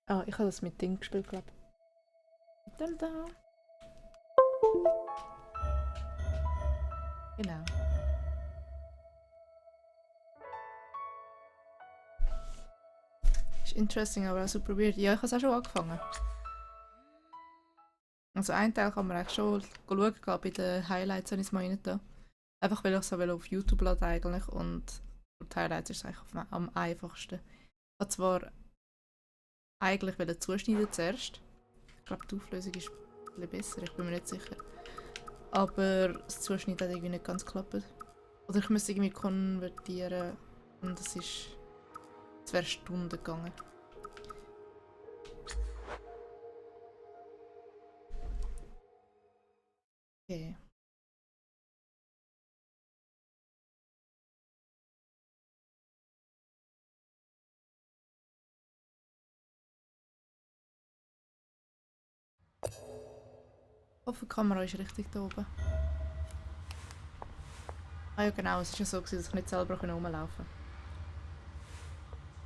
Ah, ich habe das mit Ding gespielt, glaube ich. Da. Genau. Ist interesting, aber auch super weird. Ja, ich habe es auch schon angefangen. Also einen Teil kann man eigentlich schon schauen, gerade bei den Highlights habe ich es mal rein da. Einfach weil ich es auf YouTube lade eigentlich und für die Highlights ist es eigentlich am einfachsten. Ich wollte zwar eigentlich zuschneiden zuerst. Ich glaube die Auflösung ist ein bisschen besser, ich bin mir nicht sicher. Aber das Zuschneiden hat irgendwie nicht ganz geklappt. Oder ich müsste irgendwie konvertieren und es wäre Stunden gegangen. Okay. Ich hoffe, die Kamera ist richtig da oben. Ah ja genau, es war ja so, dass ich nicht selber rumlaufen konnte.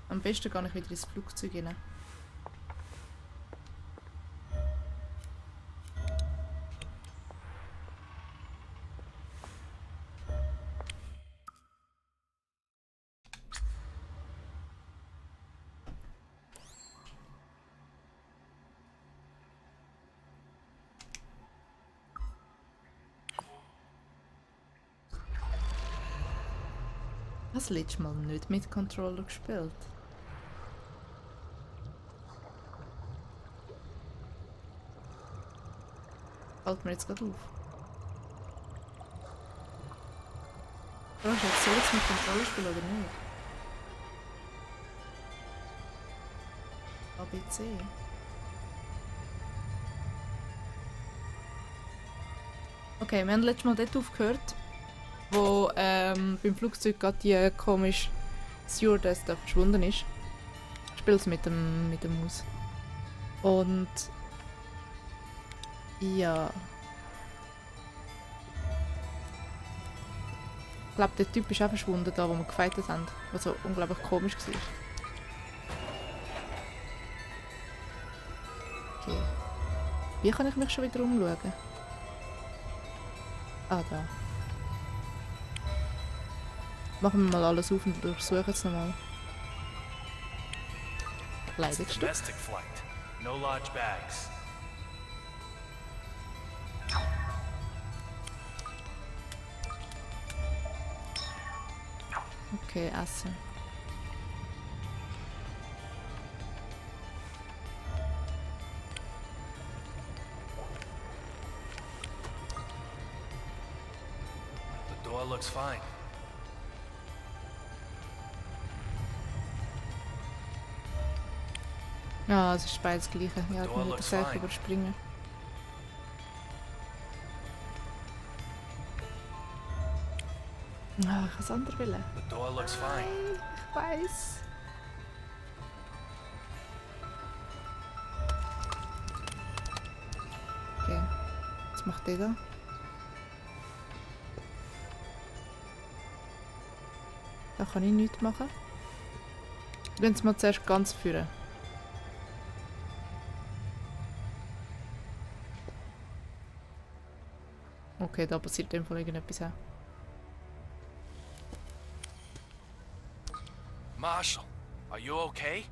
Am besten gehe ich wieder ins Flugzeug rein. Ich habe das letzte Mal nicht mit Controller gespielt. Fällt mir jetzt gerade auf. Soll ich jetzt mit Controller spielen oder nicht? ABC. Okay, wir haben letztes Mal dort aufgehört, wo beim Flugzeug gerade die komische Stewardess da verschwunden ist. Ich spiele es mit dem Maus. Und ja. Ich glaube, der Typ ist auch verschwunden, da wo wir gefightet haben, was so unglaublich komisch war. Okay. Wie kann ich mich schon wieder umschauen? Ah, da. Machen wir mal alles auf und durchsuchen es nochmal. Kleidungsstück. Domestic flight. No large bags. Okay, Essen. The door looks fine. Ja, es ist beides das Gleiche. Ja, ich muss das einfach überspringen. Ah, ich kann es anders wollen. The door looks fine. Ich weiß. Okay, was macht der da? Da kann ich nichts machen. Gehen Sie mal zuerst ganz führen. Okay, da passiert in dem Fall irgendetwas auch. Marshall, are you okay?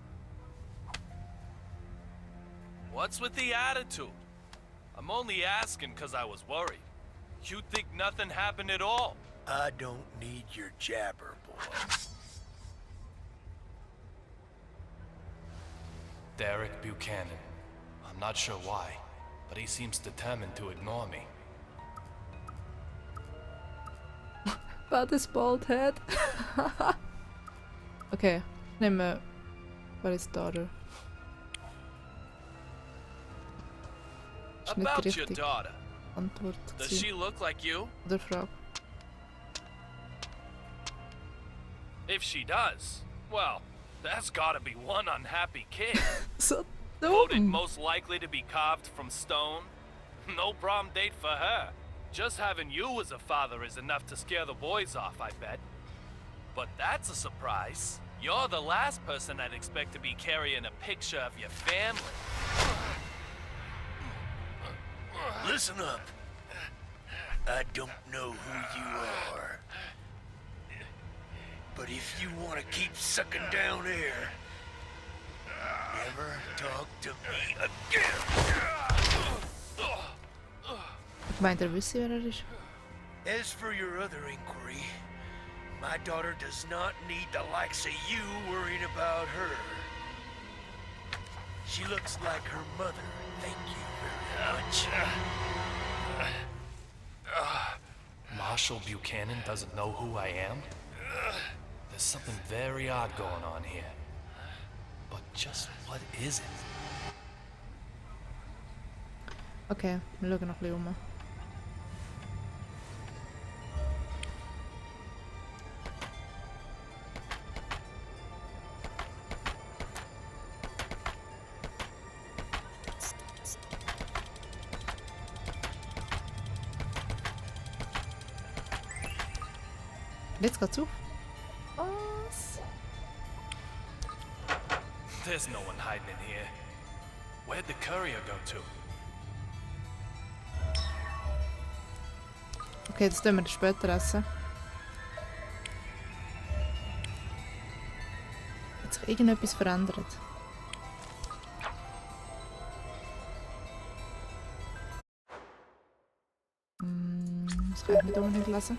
What's with the attitude? I'm only asking because I was worried. You think nothing happened at all? I don't need your jabber, boy. Derek Buchanan. I'm not sure why, but he seems determined to ignore me. About this bald head. Okay, nehmen wir Paris Daughter. Ist nicht die About your richtige daughter. Antwort. Does she look like you? Oder Frage. If she does, well, That's gotta be one unhappy kid. So Voted dumm. most likely to be carved from stone. No prom date for her. Just having you as a father is enough to scare the boys off, I bet. But that's a surprise. You're the last person I'd expect to be carrying a picture of your family. Listen up. I don't know who you are. But if you want to keep sucking down air, never talk to me again. Ich meine, der wüsste, wer ist. As for your other inquiry, my daughter does not need the likes of you worrying about her. She looks like her mother. Thank you very much. Marshall Buchanan doesn't know who I am? There's something very odd going on here. But just what is it? Okay, wir schauen noch ein bisschen um. Jetzt geht's auf. Was? There's no one hiding in here. Where'd the courier go to? Okay, das tun wir später essen. Hat sich irgendetwas verändert? Das kann ich nicht unbedingt lesen.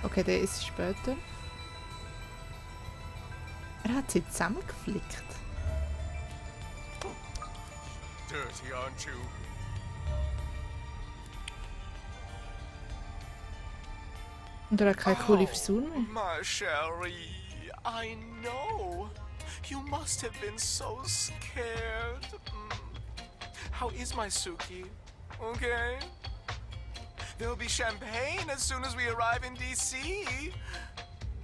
Okay, der ist später. Er hat sie zusammengeflickt. Dirty, aren't you? Und er hat keine coole Frisur mehr. My Sherry, I know. You must have been so scared. How is my Suki? Okay? There'll be champagne as soon as we arrive in DC.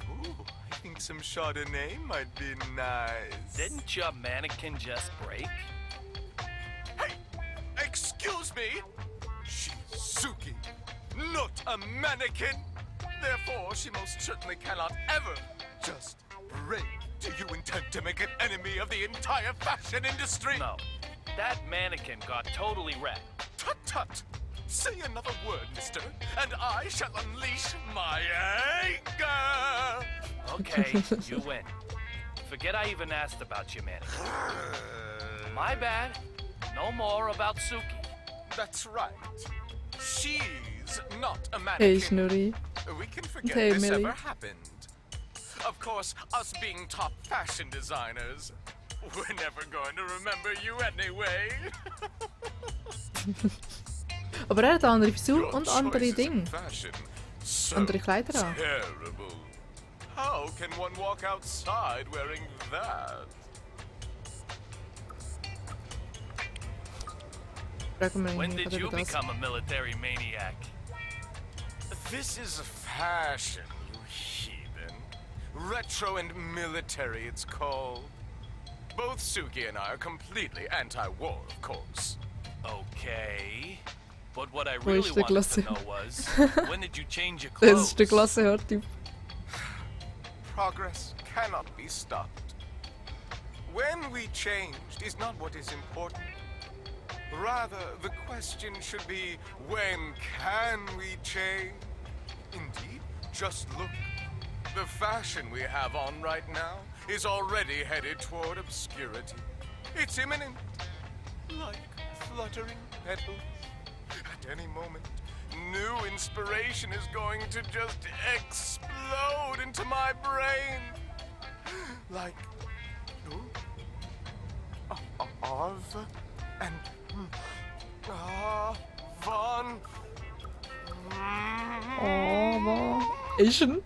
Ooh, I think some Chardonnay might be nice. Didn't your mannequin just break? Hey! Excuse me! She's Suki, not a mannequin. Therefore, she most certainly cannot ever just break. Do you intend to make an enemy of the entire fashion industry? No. That mannequin got totally wrecked. Tut tut! Say another word, mister, and I shall unleash my anger! Okay, you win. Forget I even asked about your mannequin. My bad. No more about Suki. That's right. She's not a Hey, mannequin. Schnurri. We can forget Hey, this Millie. ever happened. Of course, us being top fashion designers, we're never going to remember you anyway. Aber er hat eine andere Frisur Your und andere choices in Dinge. fashion, so Andere Kleider an. terrible. How can one walk outside wearing that? Fragen wir ihn When hier did gerade you über das. become a military maniac? This is fashion, you heathen. Retro and military, it's called. Both Suki and I are completely anti-war, of course. Okay. But what I Wo really ist der wanted to Klasse? know was, when did you change your Das clothes? ist der Klassenhörtyp. Progress cannot be stopped. When we changed is not what is important. Rather, the question should be, when can we change? Indeed, just look. The fashion we have on right now is already headed toward obscurity. It's imminent, like fluttering petals. At any moment, new inspiration is going to just explode into my brain. Like, of and von. Aber... Asian?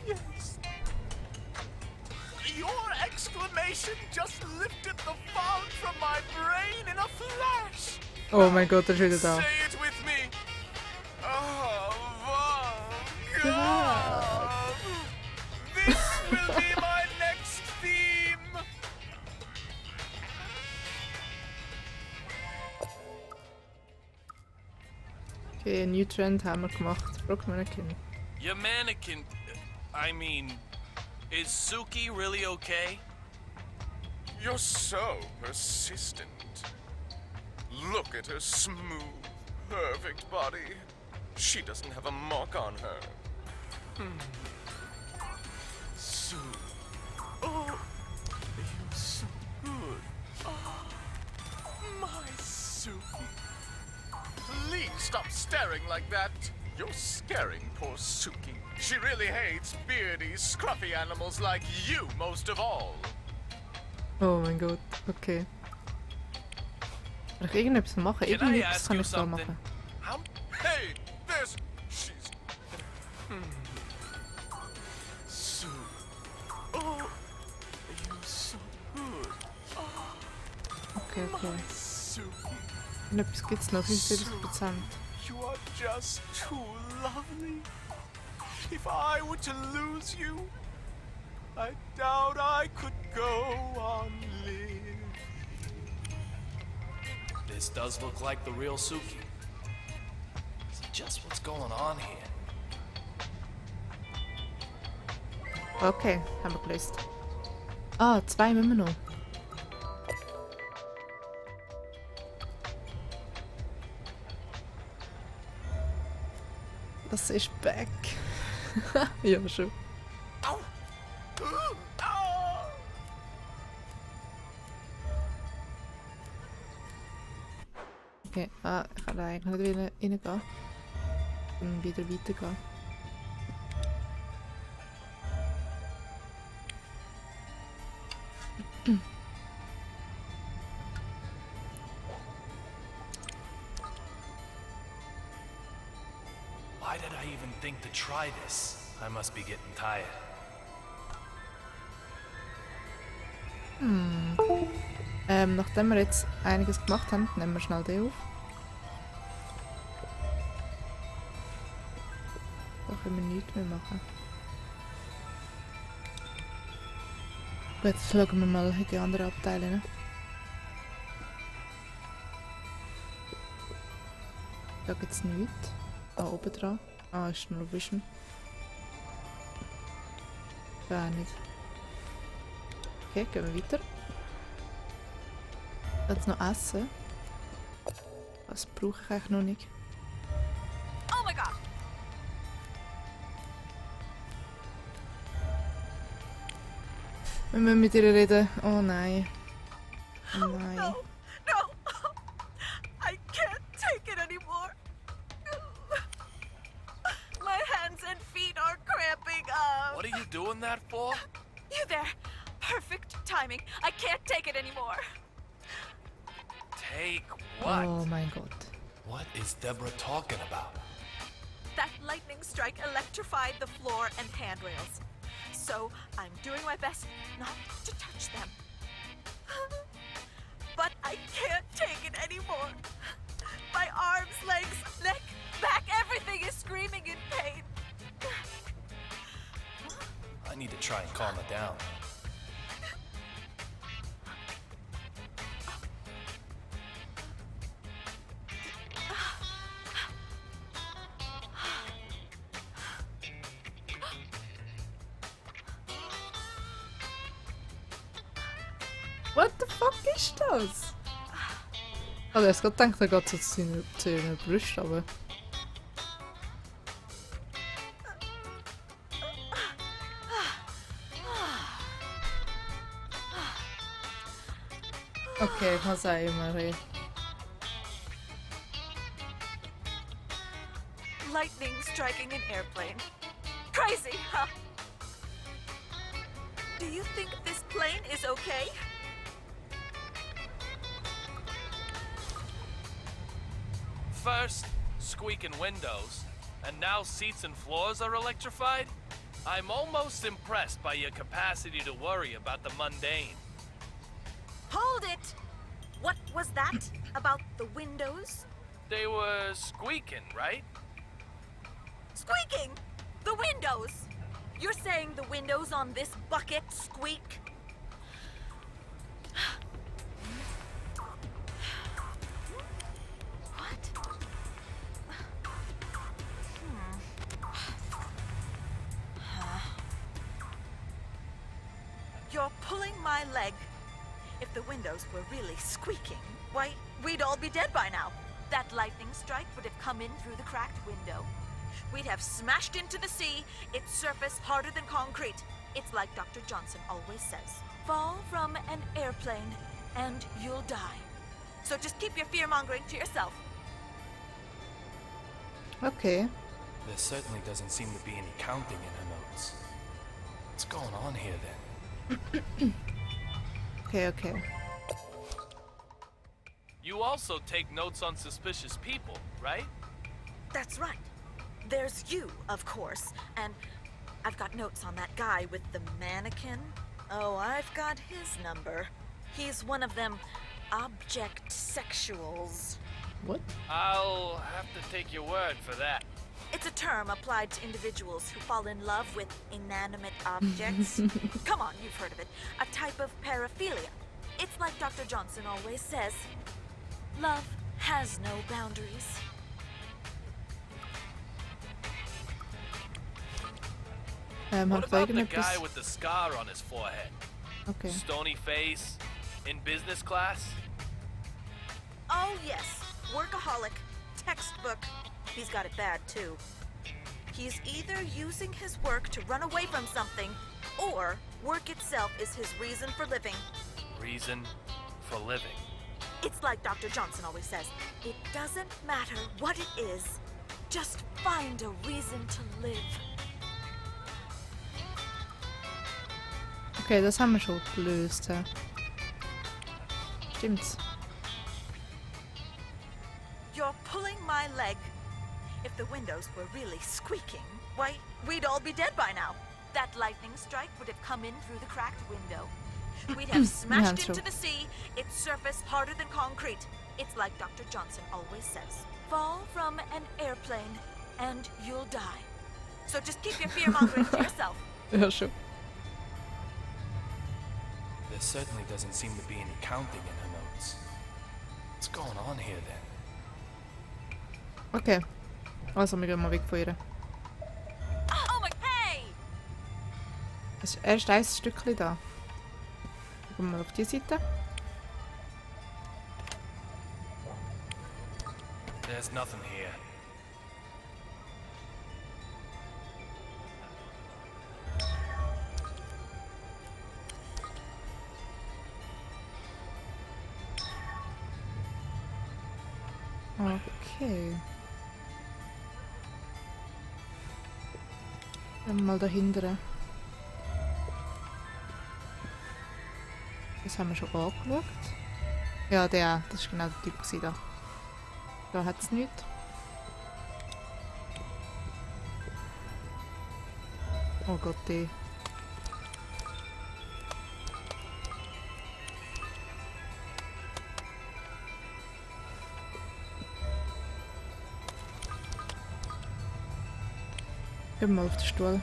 Yes. Your exclamation just lifted the fog from my brain in a flash. Oh mein Gott, er ist wieder da. Say it with me. Oh, God. God. This will be my next theme. Okay, ein New Trend haben wir gemacht. Frag Mannequin. Your mannequin. I mean, is Suki really okay? You're so persistent. Look at her smooth, perfect body. She doesn't have a mark on her. Sue. Oh, you're so good. Oh, my Suki. Please stop staring like that. You're scaring poor Suki. She really hates beardy, scruffy animals like you most of all. Oh mein Gott, okay. Kann ich irgendetwas machen? Irgendetwas kann ich da machen. How Hey, there's... She's... Sue. Oh, you're so good. Okay, okay. My Suki. Irgendetwas gibt's noch, 75%. You are just too lovely. If I were to lose you, I doubt I could go on living. This does look like the real Suki. So just what's going on here? Okay, haben wir gelöst. Ah, 2 müssen wir noch. Das ist back. Ja, schon. Au! Au! Okay, ich kann da eigentlich nicht wieder reingehen. Und wieder weitergehen. Why did I even think to try this? I must be getting tired. Nachdem wir jetzt einiges gemacht haben, nehmen wir schnell den auf. Da können wir nichts mehr machen. Gut, jetzt schauen wir mal in die anderen Abteile. Ne? Da gibt es nichts. Da oben dran. Ah, ist nur Vision. Da nicht. Okay, gehen wir weiter. Jetzt noch essen. Das brauche ich eigentlich noch nicht. Oh my god! Wir müssen mit ihr reden. Oh nein. Oh nein. No! No! I can't take it anymore! My hands and feet are cramping up! What are you doing that for? You there! Perfect timing! I can't take it anymore! Take what? Oh mein Gott. What is Deborah talking about? That lightning strike electrified the floor and handrails. So I'm doing my best not to touch them. But I can't take it anymore. My arms, legs, neck, back, everything is screaming in pain. I need to try and calm it down. What the fuck ist das? Also ich habe gedacht, er geht so zu seiner Brust, aber... Okay, was auch immer. Ey. Lightning striking an airplane. Crazy, huh? Do you think this plane is okay? First, squeaking windows, And now seats and floors are electrified? I'm almost impressed by your capacity to worry about the mundane. Hold it! What was that about the windows? They were squeaking, right? Squeaking! The windows! You're saying the windows on this bucket squeak? What? You're pulling my leg. If the windows were really squeaking, why, we'd all be dead by now. That lightning strike would have come in through the cracked window. We'd have smashed into the sea, its surface harder than concrete. It's like Dr. Johnson always says. Fall from an airplane and you'll die. So just keep your fear-mongering to yourself. Okay. There certainly doesn't seem to be any counting in her notes. What's going on here then? Okay. You also take notes on suspicious people, right? That's right. There's you, of course, and I've got notes on that guy with the mannequin. Oh, I've got his number. He's one of them object sexuals. What? I'll have to take your word for that. It's a term applied to individuals who fall in love with inanimate objects. Come on, you've heard of it. A type of paraphilia. It's like Dr. Johnson always says, love has no boundaries. What Hat about the irgendetwas? guy with the scar on his forehead? Okay. Stony face, in business class? Oh, yes. Workaholic. Textbook. He's got it bad, too. He's either using his work to run away from something, or work itself is his reason for living. Reason for living. It's like Dr. Johnson always says, it doesn't matter what it is, just find a reason to live. Okay, das haben wir schon gelöst. Ja. Stimmt's? You're pulling my leg. If the windows were really squeaking, why, we'd all be dead by now. That lightning strike would have come in through the cracked window. We'd have smashed Yeah, into the sea, its surface harder than concrete. It's like Dr. Johnson always says. Fall from an airplane and you'll die. So just keep your fear-mongering to yourself. Ja, schon. There certainly doesn't seem to be any counting in her notes. What's going on here then? Okay. Also, wir gehen mal weg von ihr. Oh my, hey! Es ist erst ein Stückchen da. Gehen wir mal auf die Seite. There's nothing here. Okay. Dann mal dahinter. Das haben wir schon angeschaut. Ja, das war genau der Typ gewesen da. Da hat es nichts. Oh Gott, die. Gehen wir mal auf den Stuhl.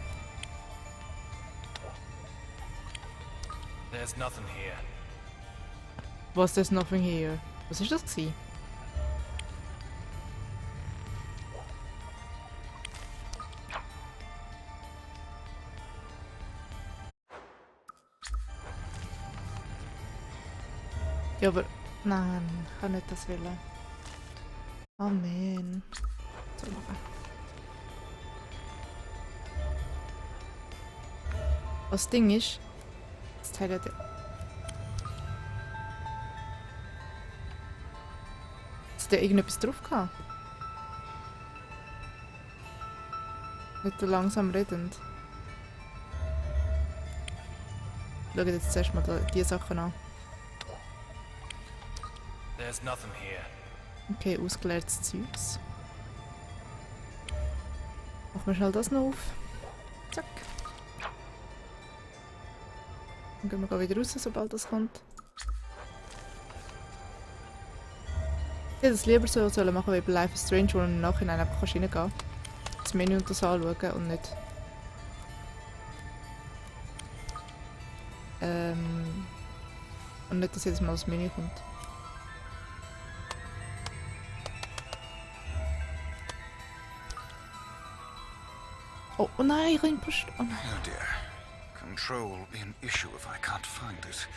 There's nothing here. Was ist nothing here? Was ist das gewesen? Ja, aber... Nein, ich kann nicht das wollen. Oh man. So machen. Was das Ding ist... Das Teil hat... Hat da irgendetwas drauf gehabt? Nicht so langsam redend. Schau jetzt zuerst mal die Sachen an. There's nothing here. Okay, ausgeleertes Zeugs. Machen wir schnell das noch auf. Zack. Dann gehen wir wieder raus, sobald das kommt. Ich hätte es lieber so sollen machen wie bei Life is Strange, wo du im Nachhinein einfach reingehen kannst. Das Menü und das anschauen und nicht... und nicht, dass jedes Mal das Menü kommt. Oh, oh nein, ich reinpusht. Oh nein. Oh dear. Control will be an issue if I can't find it.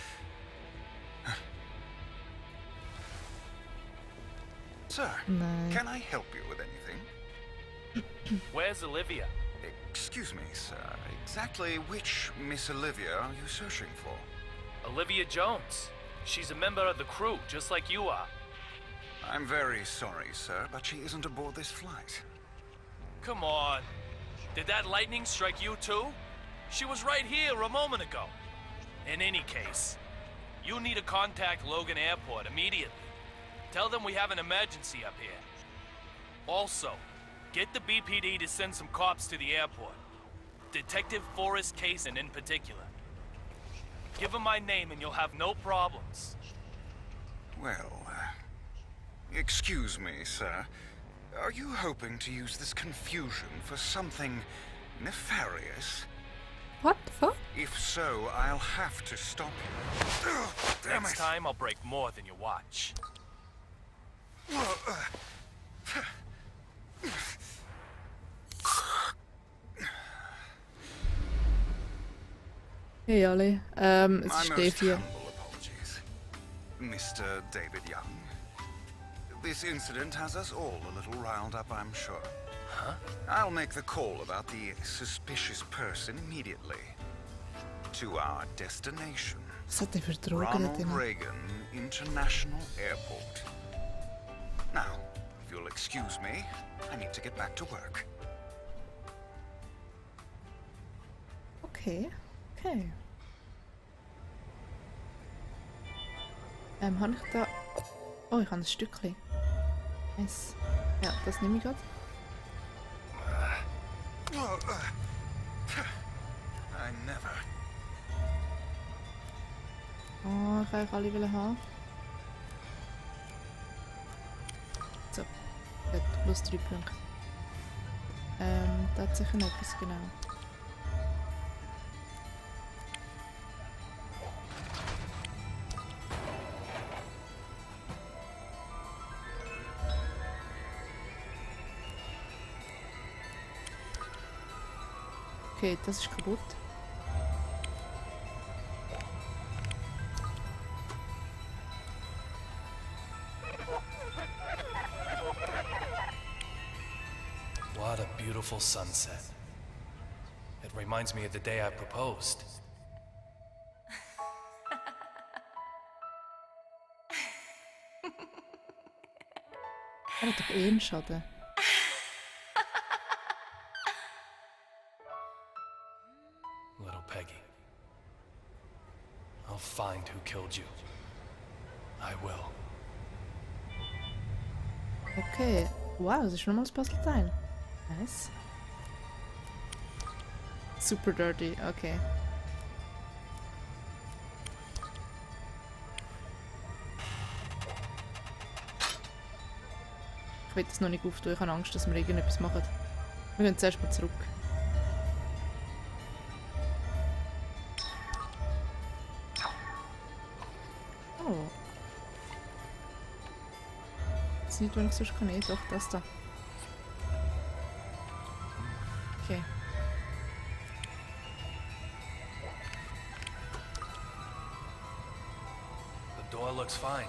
Sir, Nein. can I help you with anything? Where's Olivia? Excuse me, sir. Exactly which Miss Olivia are you searching for? Olivia Jones. She's a member of the crew, just like you are. I'm very sorry, sir, but she isn't aboard this flight. Come on. Did that lightning strike you too? She was right here a moment ago. In any case, you need to contact Logan Airport immediately. Tell them we have an emergency up here. Also, get the BPD to send some cops to the airport. Detective Forrest Kaysen in particular. Give him my name and you'll have no problems. Well, excuse me, sir. Are you hoping to use this confusion for something nefarious? What the fuck? If so, I'll have to stop you. Damn Next it. time I'll break more than you watch. Hey alle, es My ist most D4. humble apologies, Mr. David Young. This incident has us all a little riled up, I'm sure. Huh? I'll make the call about the suspicious person immediately. To our destination, Was hat der für Drogen Ronald drin? Reagan International Airport. Now, if you'll excuse me, I need to get back to work. Okay, okay. Habe ich da... Oh, ich habe ein Stückchen. Nice. Ja, das nehme ich gerade. I never. Oh, ich kann alle wollen haben. So, gut, plus 3 Punkte. Da hat sicher noch etwas, genau. Okay, das ist kaputt. What a beautiful sunset. It reminds me of the day I proposed. Er hat doch eh einen Schaden. Little Peggy. I'll find who killed you. I will. Okay. Wow, das ist nochmal das Puzzleteil. Nice. Super dirty, okay. Ich will das noch nicht auftun, ich habe Angst, dass wir irgendetwas machen. Wir gehen zuerst mal zurück. Oh. Das ist nicht, was ich sonst kann. Doch, das da. Okay. The door looks fine.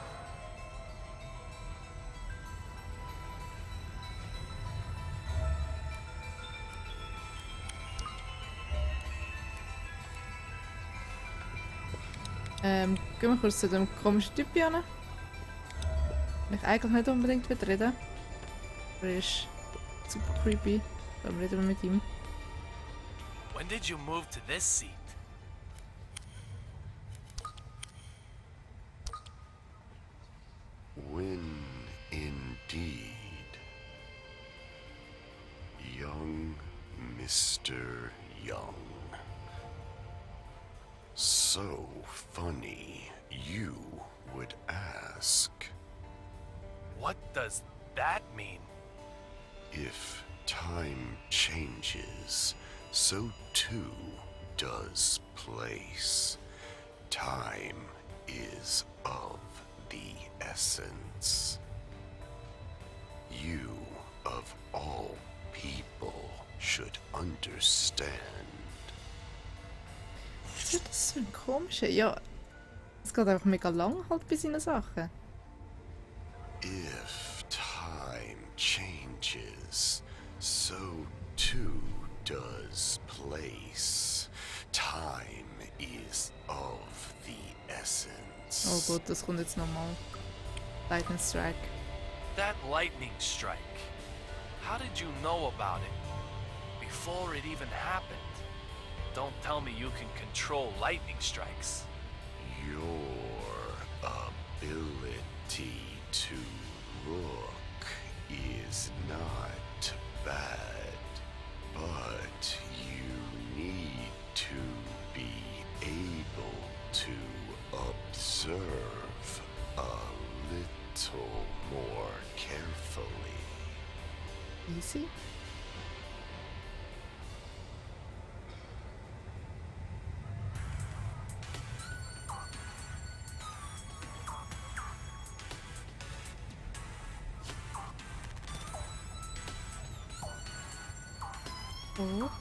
Gehen wir kurz zu dem komischen Typ hin. Ich eigentlich nicht unbedingt reden will. Aber er ist super creepy. Dann reden wir mit ihm. When did you move to this seat? When indeed, young Mr. Young. So funny you would ask. What does that mean? If time changes, so too does place. Time is of the essence. You, of all people, should understand. Was ist das für ein komischer? Ja, es geht einfach mega lang halt bei seinen Sachen. If time changes, so too does place. Time is of the essence. Oh Gott, das kommt jetzt nochmal. Lightning Strike. That lightning strike. How did you know about it? Before it even happened? Don't tell me you can control lightning strikes. Your ability to look is not bad, but you need to be able to observe a little more carefully. Easy. Oh.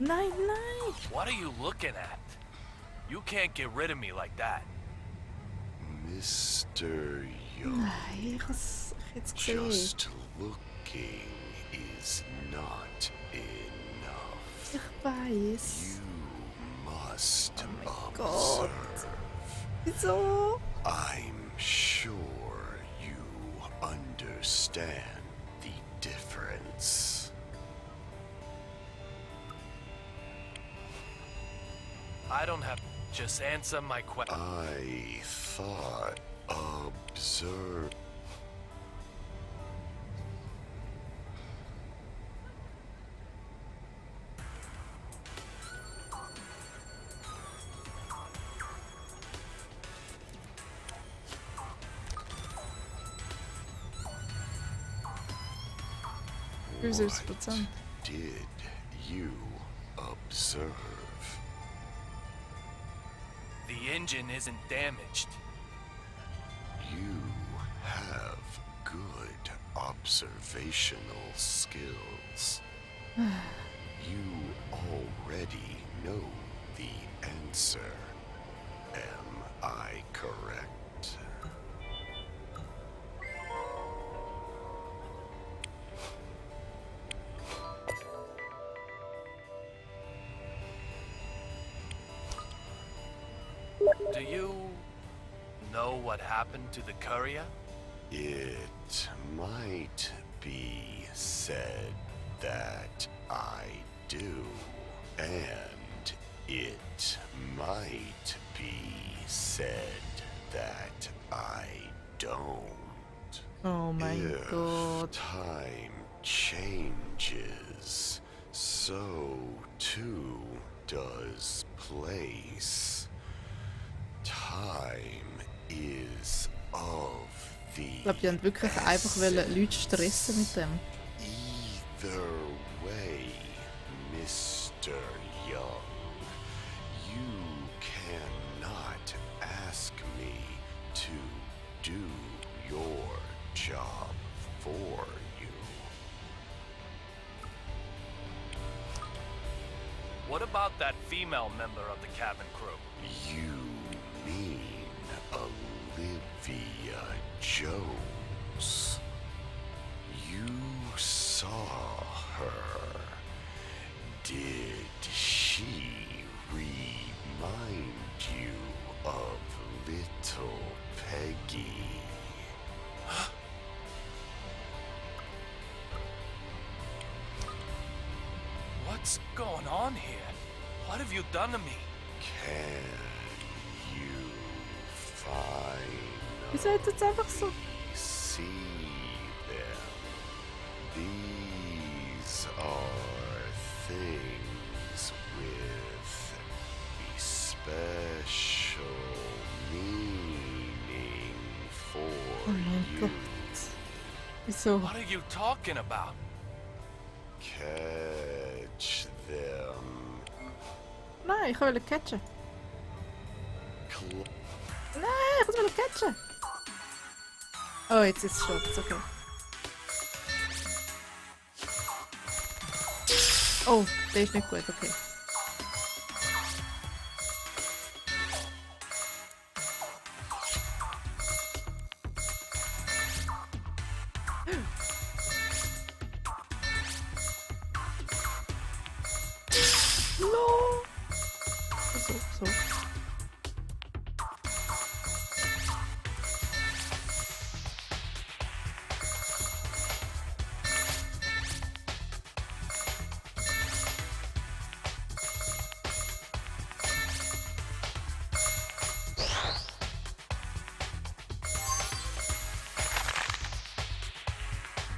Nein, nein! What are you looking at? You can't get rid of me like that. Mr. Young. Nein, ich hab's jetzt gesehen. Just looking is not enough. Ich weiß. You must Oh Gott. observe. Wieso? I'm sure you understand the difference. I don't have. Just answer my question. I thought observe. Here's What 6%. did you observe? The engine isn't damaged. You have good observational skills. You already know the answer. Am I correct? Do you know what happened to the courier? It might be said that I do, and it might be said that I don't. Oh mein If Gott. time changes, so too does place. Time is of the Ich glaube, die haben wirklich einfach Leute stressen mit dem. Either way, Mr. Young, you cannot ask me to do your job for you. What about that female member of the cabin crew? You mean Olivia Jones? You saw her. Did she remind you of little Peggy? What's going on here? What have you done to me? Can you Wieso hat jetzt einfach so... finally see them? Gott. Wieso? What are you talking about? Catch them. Nein, ich wollte catchen. Nein, ich wollte catchen. Oh, jetzt ist es schwarz, okay. Oh, der ist nicht gut, okay. No! So.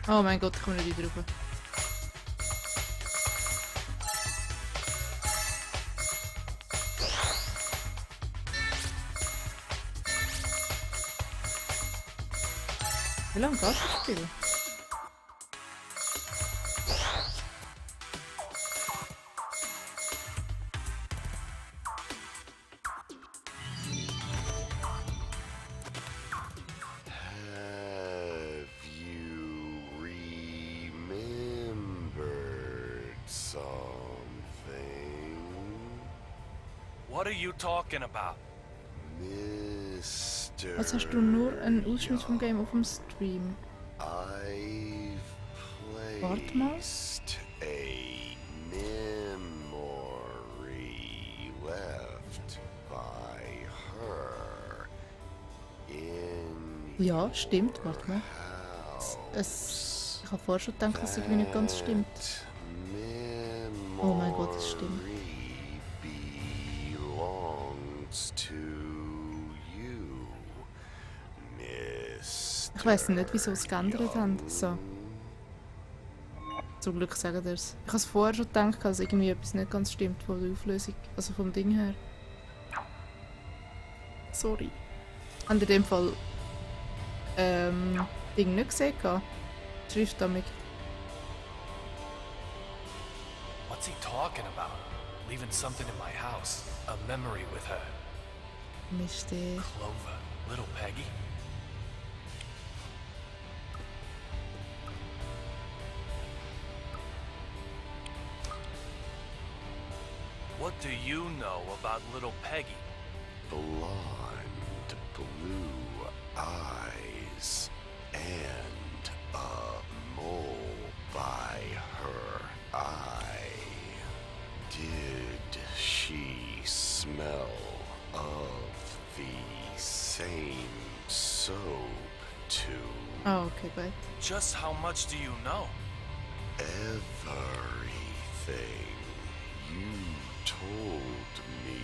Oh mein Gott, ich komme nicht wieder rauf. Wie lange geht das Spiel? Have you remembered something? What are you talking about? Mr. Was hast du nur einen Ausschnitt vom Game auf dem Stream? I've Warte mal. placed a memory left by her in Ja, stimmt, warte mal. Ich habe vorher schon gedacht, dass es irgendwie nicht ganz stimmt. Oh mein Gott, es stimmt. belongs to you, Mr. Ich weiss nicht, wieso sie es geändert haben. So. Zum Glück sagen wir es. Ich habe es vorher schon gedacht, dass irgendwie etwas nicht ganz stimmt von der Auflösung. Also vom Ding her. Sorry. Habt ihr in dem Fall Ding nicht gesehen? Schrift damit. What's he talking about? Leaving something in my house. A memory with her. Miste. Clover. Little Peggy. What do you know about little Peggy? Blonde, blue eyes, and a mole by her eye. Did she smell of the same soap too? Oh, okay, gut. Just how much do you know? Everything. You told me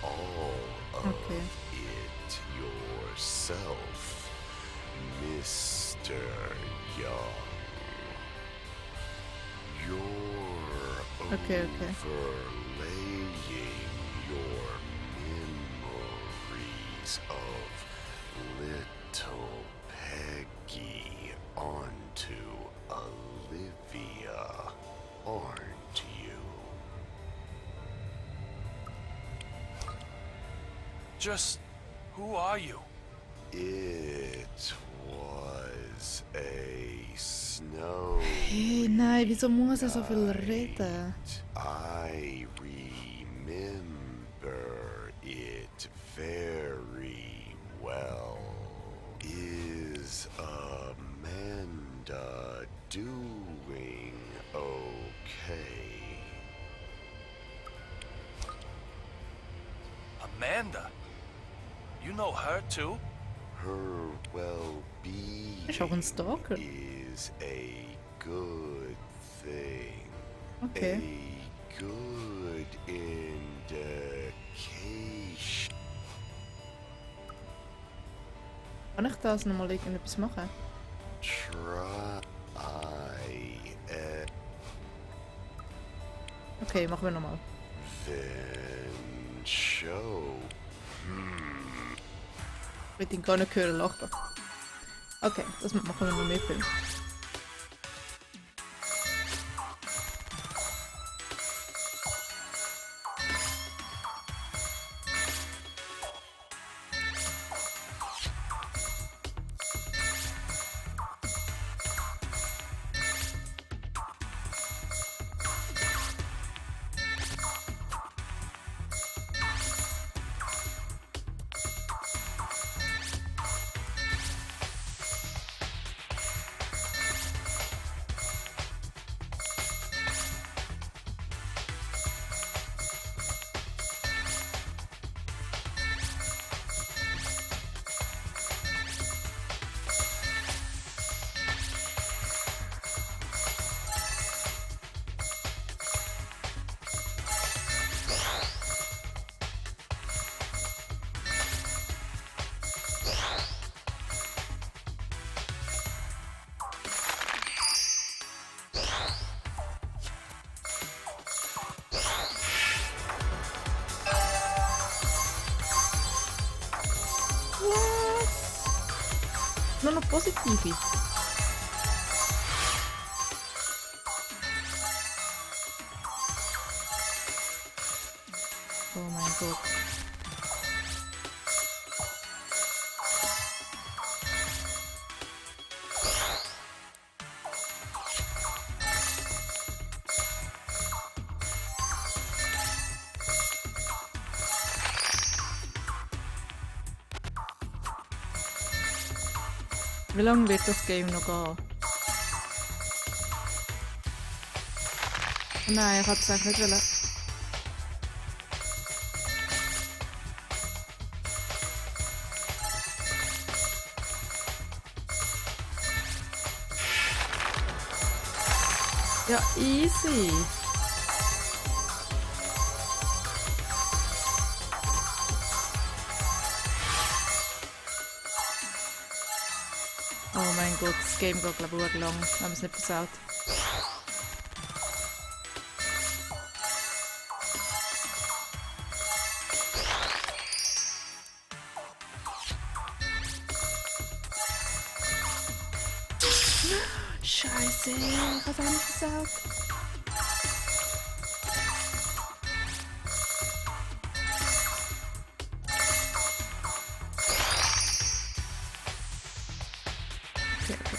all of Okay. it yourself, Mr. Young. You're Okay. overlaying your memories of little Peggy onto Olivia, aren't you? Just who are you? It was a snow. Hey, nein, wieso muss er so viel reden? I remember it very well. Is Amanda doing okay? Amanda? You know her too? Her well-being Ist auch ein Stalker. is a good thing. Okay. A good indication. Kann ich das nochmal irgendetwas machen? Try Okay, machen wir nochmal. then show. Ich will ihn gar nicht hören lachen. Okay, das machen wir noch mehr Film. Nur noch positive. Oh mein Gott. Wie lange wird das Game noch gehen? Nein, ich hatte es eigentlich nicht wollen. Ja, easy. Oh mein Gott, das Game geht glaube ich lang, wenn man es nicht versaut. Scheiße, ich hab's auch nicht versaut. Okay, okay.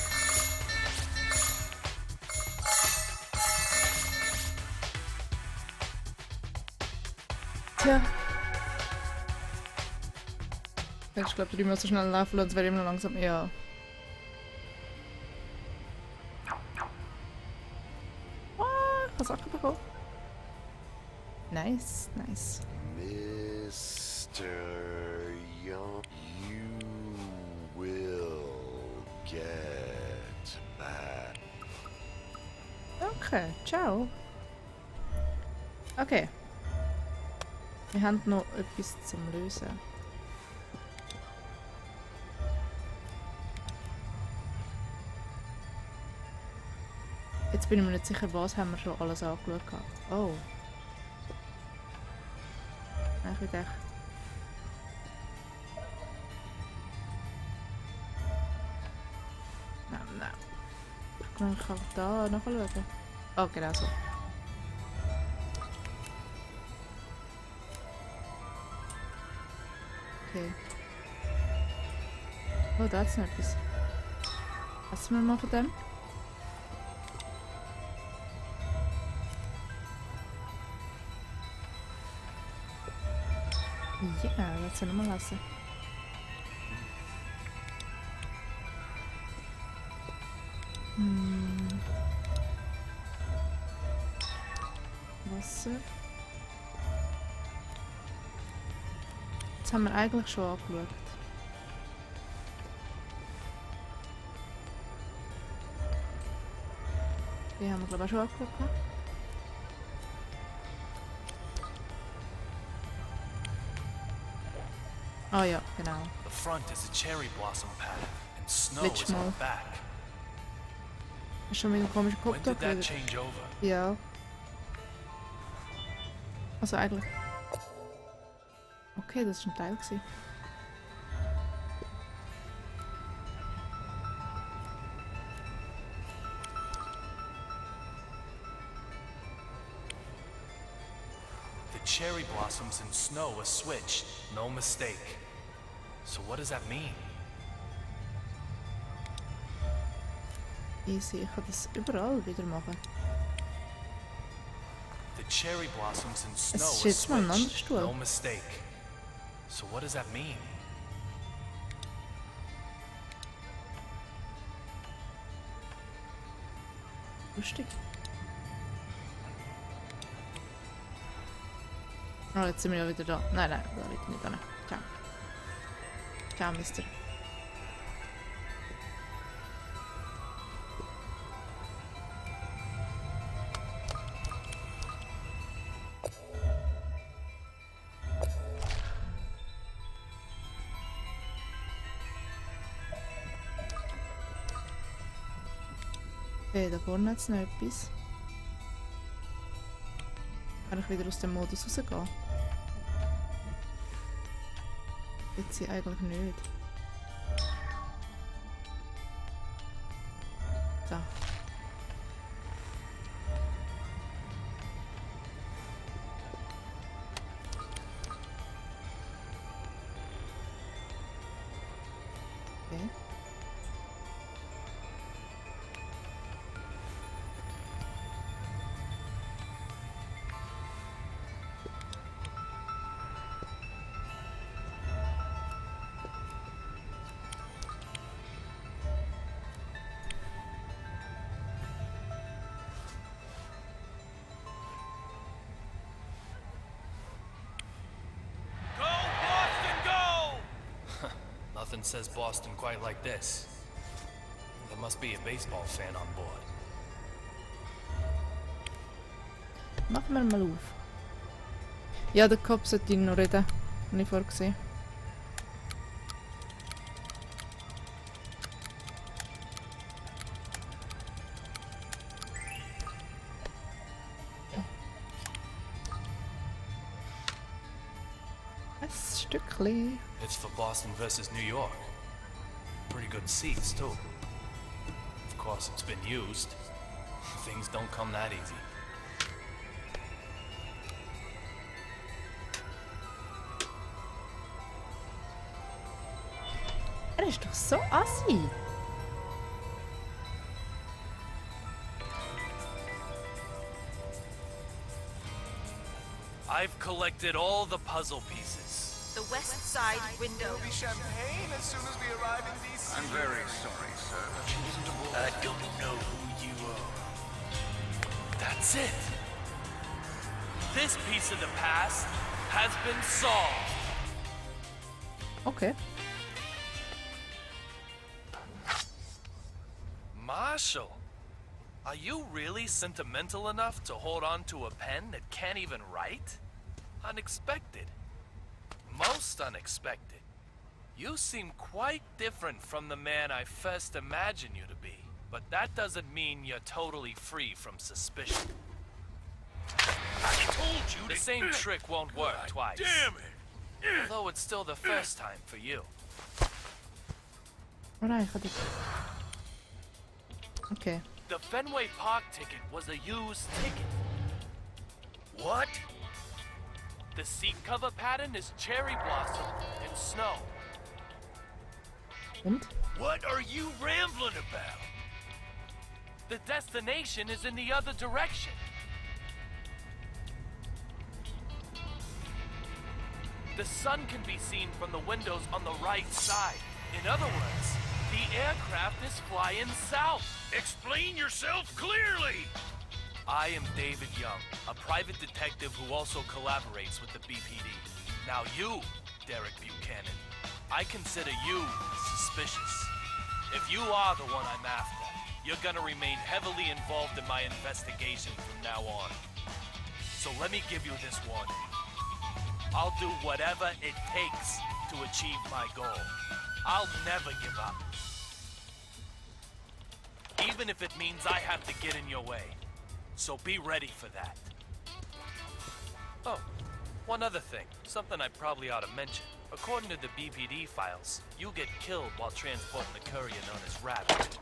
Tja. Ich glaube, die müssen so schnell laufen, sonst wäre ich immer noch langsam eher. Sachen bekommen. Nice, nice. Mr. Young, you will get back. Okay, ciao. Okay. Wir haben noch etwas zum Lösen. Jetzt bin ich mir nicht sicher, was haben wir schon alles angeschaut. Oh. Ich will echt. Nein. Ich kann da nachschauen. Oh, genau so. Okay. Oh, da ist noch etwas. Was wir mal von dem? Ja, lass ihn mal lassen. Wasser. Das haben wir eigentlich schon angeschaut. Die haben wir glaube ich auch schon angeschaut. Oh ja, genau. The front is a cherry blossom pattern, and snow Letztes is on Mal. the back. Ist schon wieder ein komischer Kopf When da did that gewesen. change over? Ja. Also eigentlich. Okay, das war ein Teil gewesen. cherry blossoms and snow are switched. No mistake. So what does that mean? Easy, ich kann das überall wieder machen. The cherry blossoms and snow ist are jetzt mal ein anderer switched. Stuhl. No mistake. So what does that mean? Lustig. Oh, jetzt sind wir ja wieder da. Nein, da will ich nicht hin. Ciao. Ciao, Mister. Okay, da vorne hat es noch etwas. Kann ich wieder aus dem Modus rausgehen? Jetzt sie eigentlich nicht. Da. Okay. Go, Boston, go! Nothing says Boston quite like this. There must be a baseball fan on board. Machen wir mal auf. Ja, der Kopf sollte ihn noch reden. Habe ich vorgesehen. Ein Stückchen. It's for Boston versus New York. Pretty good seats, too. Of course, it's been used. Things don't come that easy. Er ist doch so assi. I've collected all the puzzle pieces. The west side window. There'll be champagne as soon as we arrive in DC. I'm very sorry, sir. I don't know who you are. That's it. This piece of the past has been solved. Okay. Marshall, are you really sentimental enough to hold on to a pen that can't even write? Unexpected. Most unexpected. You seem quite different from the man I first imagined you to be. But that doesn't mean you're totally free from suspicion. I told you The to... same trick won't work twice. Damn it! Although it's still the first time for you. Alright, gaat het. Okay. The Fenway Park ticket was a used ticket. What? The seat cover pattern is cherry blossom and snow. Und? What are you rambling about? The destination is in the other direction. The sun can be seen from the windows on the right side. In other words, the aircraft is flying south. Explain yourself clearly! I am David Young, a private detective who also collaborates with the BPD. Now you, Derek Buchanan, I consider you suspicious. If you are the one I'm after, you're gonna remain heavily involved in my investigation from now on. So let me give you this warning. I'll do whatever it takes to achieve my goal. I'll never give up. Even if it means I have to get in your way. So be ready for that. Oh, one other thing. Something I probably ought to mention. According to the BPD files, you get killed while transporting the courier known as Rabbit.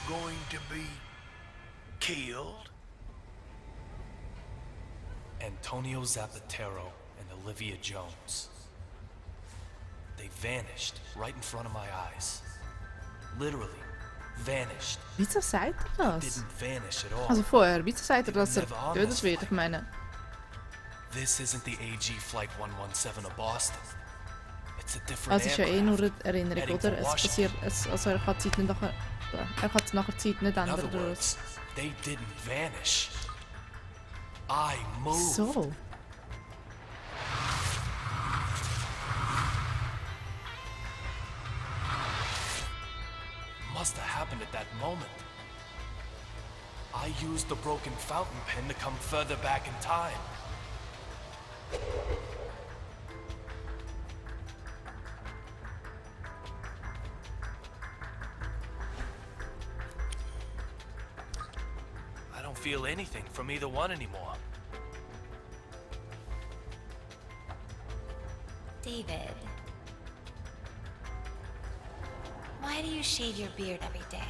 going to be killed? Antonio Zapatero and Olivia Jones. They vanished right in front of my eyes. Literally vanished. Wieso sagt er das? Didn't vanish at all. Also vorher, wieso sagt er, dass er getötet wird? Ich meine... This isn't the AG Flight 117 of Boston. It's a different Also es ist ja eh nur eine Erinnerung, heading oder? for Es Washington. passiert... also er kann die Zeit nicht nachher... Er kann nachher die Zeit nicht In ändern. other Oder words, they didn't vanish. I moved. so. Must have happened at that moment. I used the broken fountain pen to come further back in time. I don't feel anything from either one anymore. David, why do you shave your beard every day?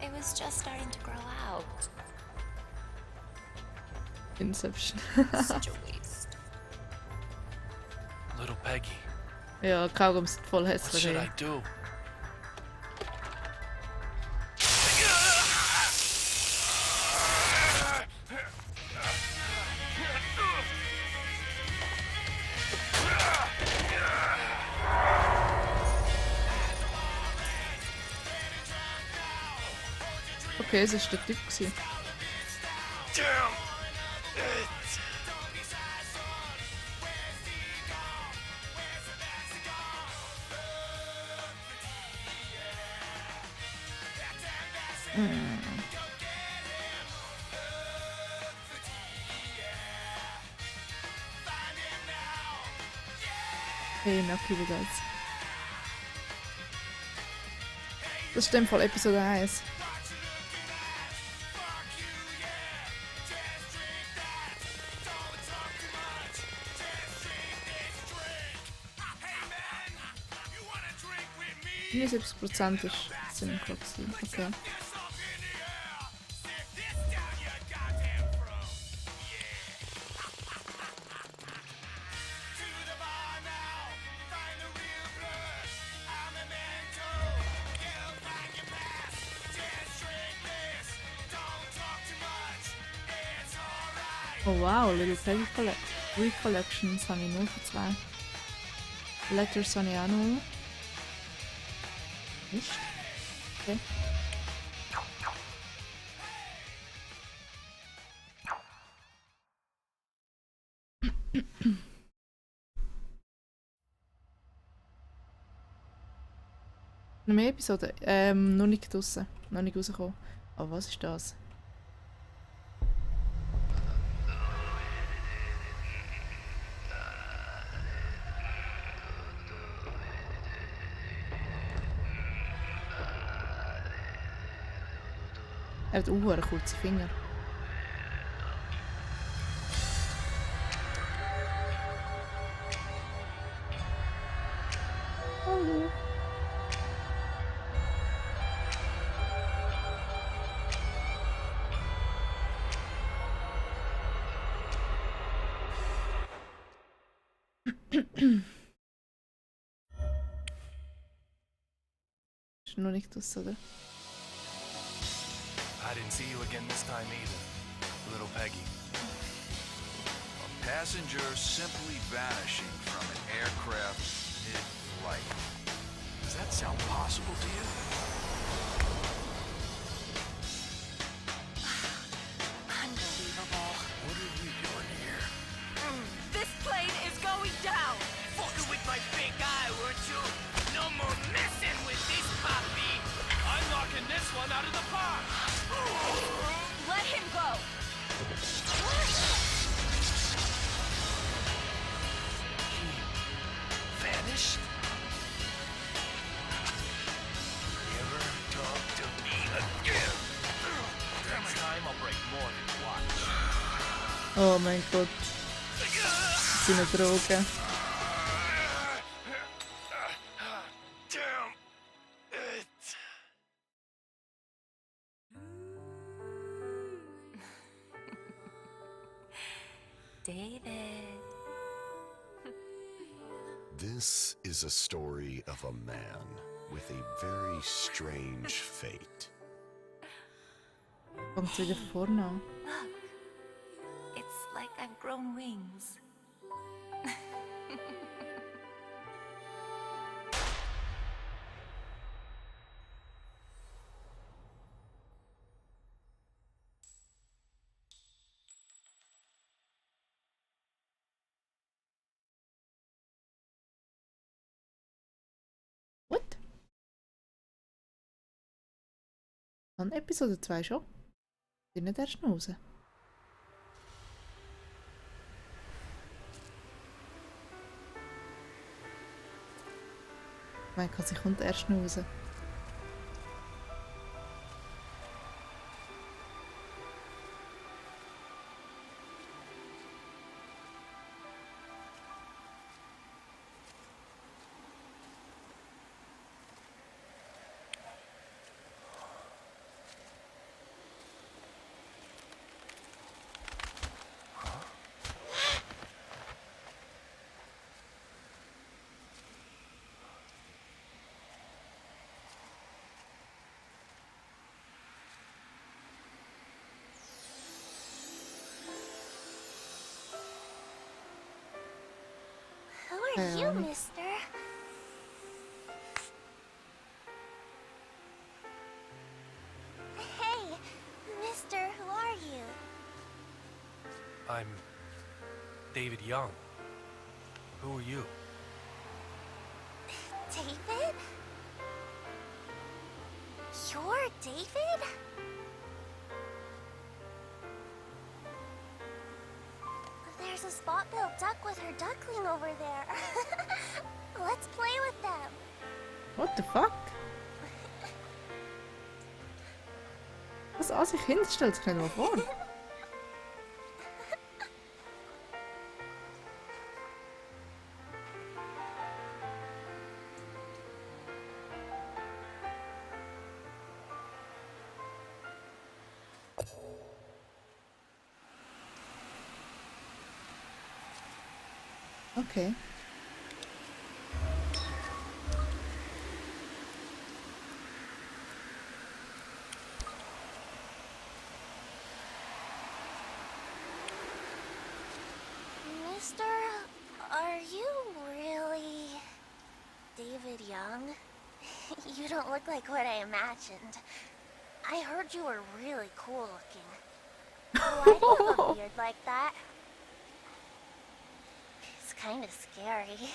It was just starting to grow out. Inception. Such a waste. Little Peggy, Ja, Kaugummis sind voll what hässlich. should ey. I do? Okay, es war der Typ. Gewesen. Damn it! Okay, merke ich wieder jetzt. Das ist in dem Fall Episode 1. Nur 70% ist synchro gewesen. Okay. Oh wow, Little Peggy Recollections habe ich nur für 2. Letters habe ich auch noch. Nicht? Okay. Noch mehr Episoden? Noch nicht draussen. Noch nicht rausgekommen. Aber was ist das? Er hat auch kurze Finger. Hallo. Ist noch nicht das, oder? I didn't see you again this time either, little Peggy. A passenger simply vanishing from an aircraft mid-flight. Does that sound possible to you? Unbelievable. What are we doing here? This plane is going down! Fucking with my big eye, weren't you? No more messing with this puppy. I'm knocking this one out of the park! Let him go! Vanished? Never talk to me again. Next time I'll break more than you watch. Oh mein Gott. Das sind Drogen. David. This is a story of a man with a very strange fate. Fängt wieder von vorne an. Look. It's like I've grown wings. What? Dann Episode 2 schon? Die nicht erst noch raus. Ich meine, sie kommt erst noch raus. Who are you, mister? Hey, mister, who are you? I'm David Young. Who are you? David? You're David? There's a spot-billed duck with her duckling over there. Let's play with them. What the fuck? Was an sich hinstellt, sich nicht mal vor. Okay. Mister, are you really David Young? You don't look like what I imagined. I heard you were really cool looking. Why do you have a beard like that? It's kind of scary.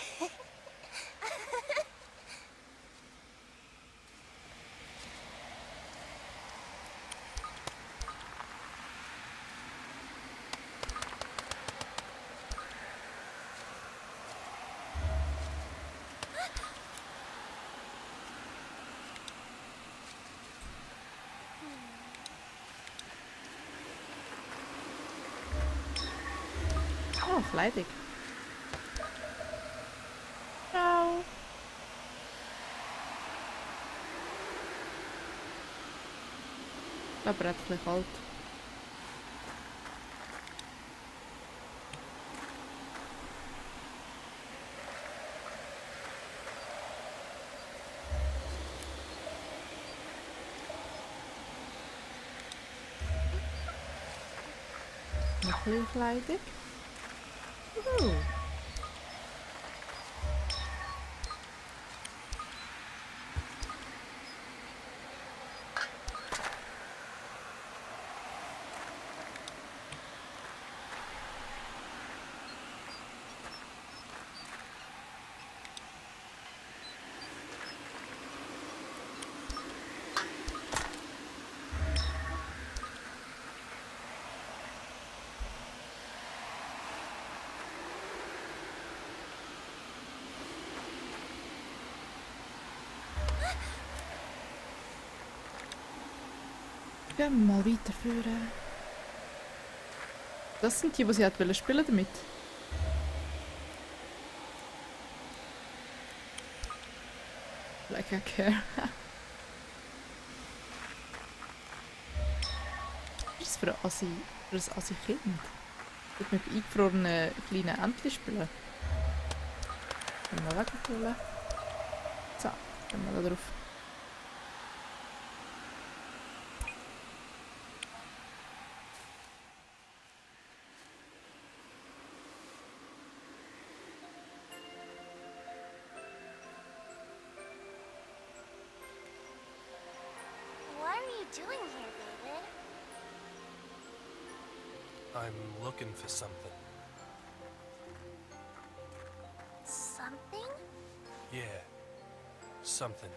Oh, Kleidung. Ciao. Aber er hat ein bisschen kalt. Noch ein bisschen Kleidung. Gehen wir mal weiterführen. Das sind die sie hat spielen damit. Like I care. Was ist das für ein Assi-Kind? Ich mit eingefrorenen kleinen Entchen spielen. Können wir wegholen. So, gehen wir da drauf. What are you doing here, David? I'm looking for something. Something? Yeah, something.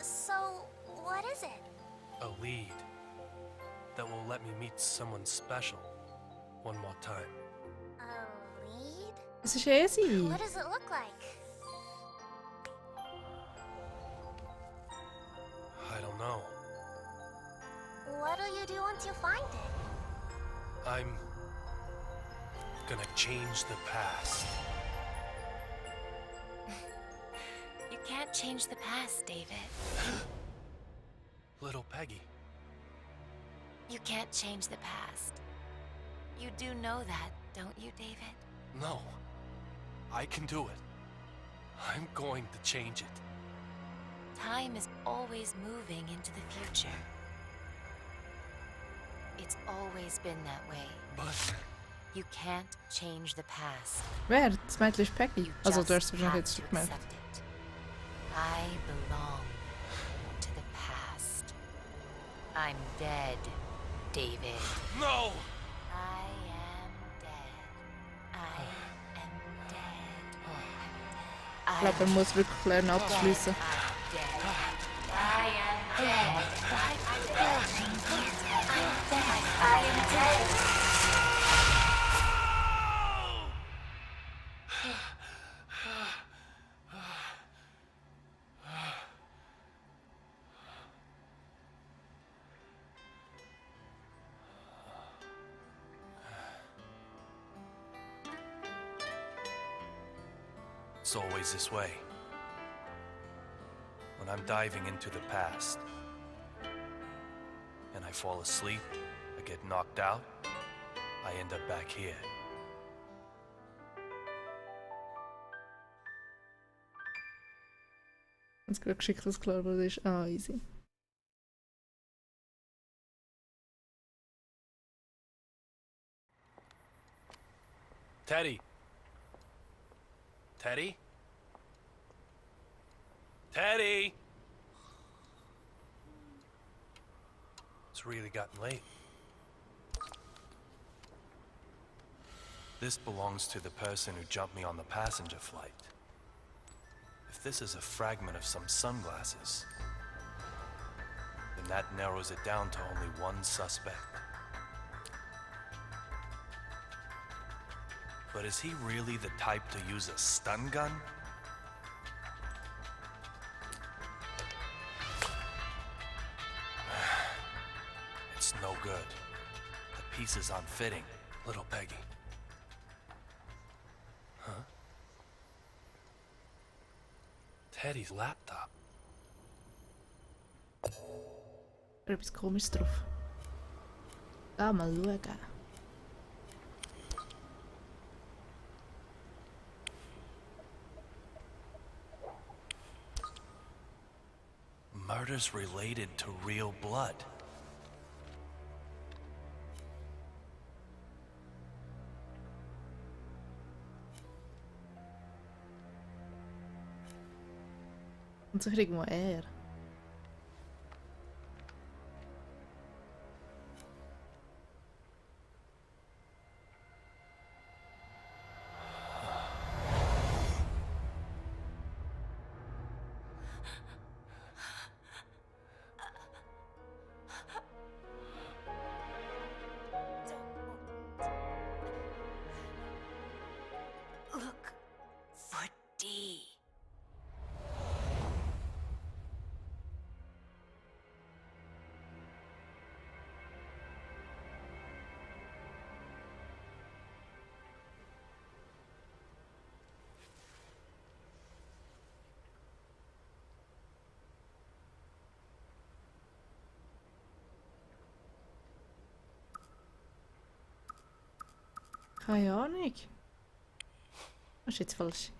So, what is it? A lead that will let me meet someone special one more time. A lead? Es ist easy. What does it look like? I don't know. What'll you do once you find it? I'm gonna change the past. You can't change the past, David. Little Peggy. You can't change the past. You do know that, don't you, David? No. I can do it. I'm going to change it. Time is always moving into the future. It's always been that way. But You can't change the past. Wer? Das Mädchen ist Peggy. You Also, just du hast es wahrscheinlich have jetzt to schon gemerkt. accept it. I belong to the past. I'm dead, David. no! I am dead. I am dead. Ich glaube, er muss wirklich lernen abzuschliessen. I'm dead. I am dead. I'm dead. I'm dead. I am dead. It's always this way. When I'm diving into the past, and I fall asleep, I get knocked out, I end up back here. Jetzt gerade geschickt, dass klar wurde, ist easy. Teddy. Teddy? Teddy! It's really gotten late. This belongs to the person who jumped me on the passenger flight. If this is a fragment of some sunglasses, then that narrows it down to only one suspect. But is he really the type to use a stun gun? It's no good. The piece is unfitting, little Peggy. Huh? Teddy's laptop. Etwas Komisches drauf. Da mal schauen. Murders related to real blood. Und sicher irgendwo er. Look for D. Keine Ahnung. Das ist jetzt falsch.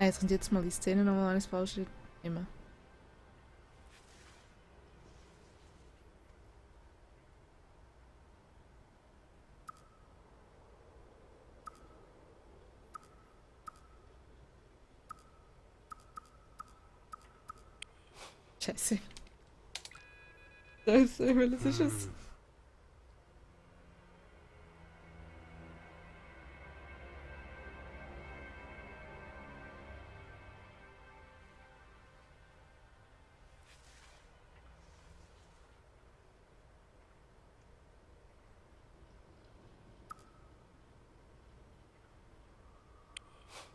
Jetzt kommt jetzt mal die Szene nochmal alles falsch. Immer. Scheiße. Scheiße, welches ist es?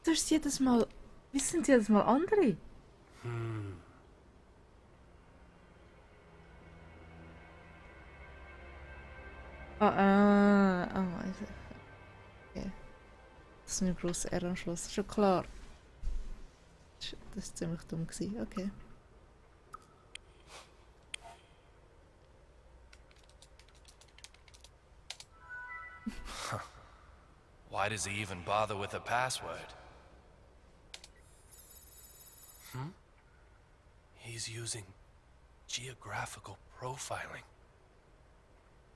Das ist jedes Mal. Wie sind jedes Mal andere? Also. Okay. Das ist ein grosser R am Schluss. Schon klar. Das war ziemlich dumm. Okay. Why does he even bother with a password? He's using geographical profiling.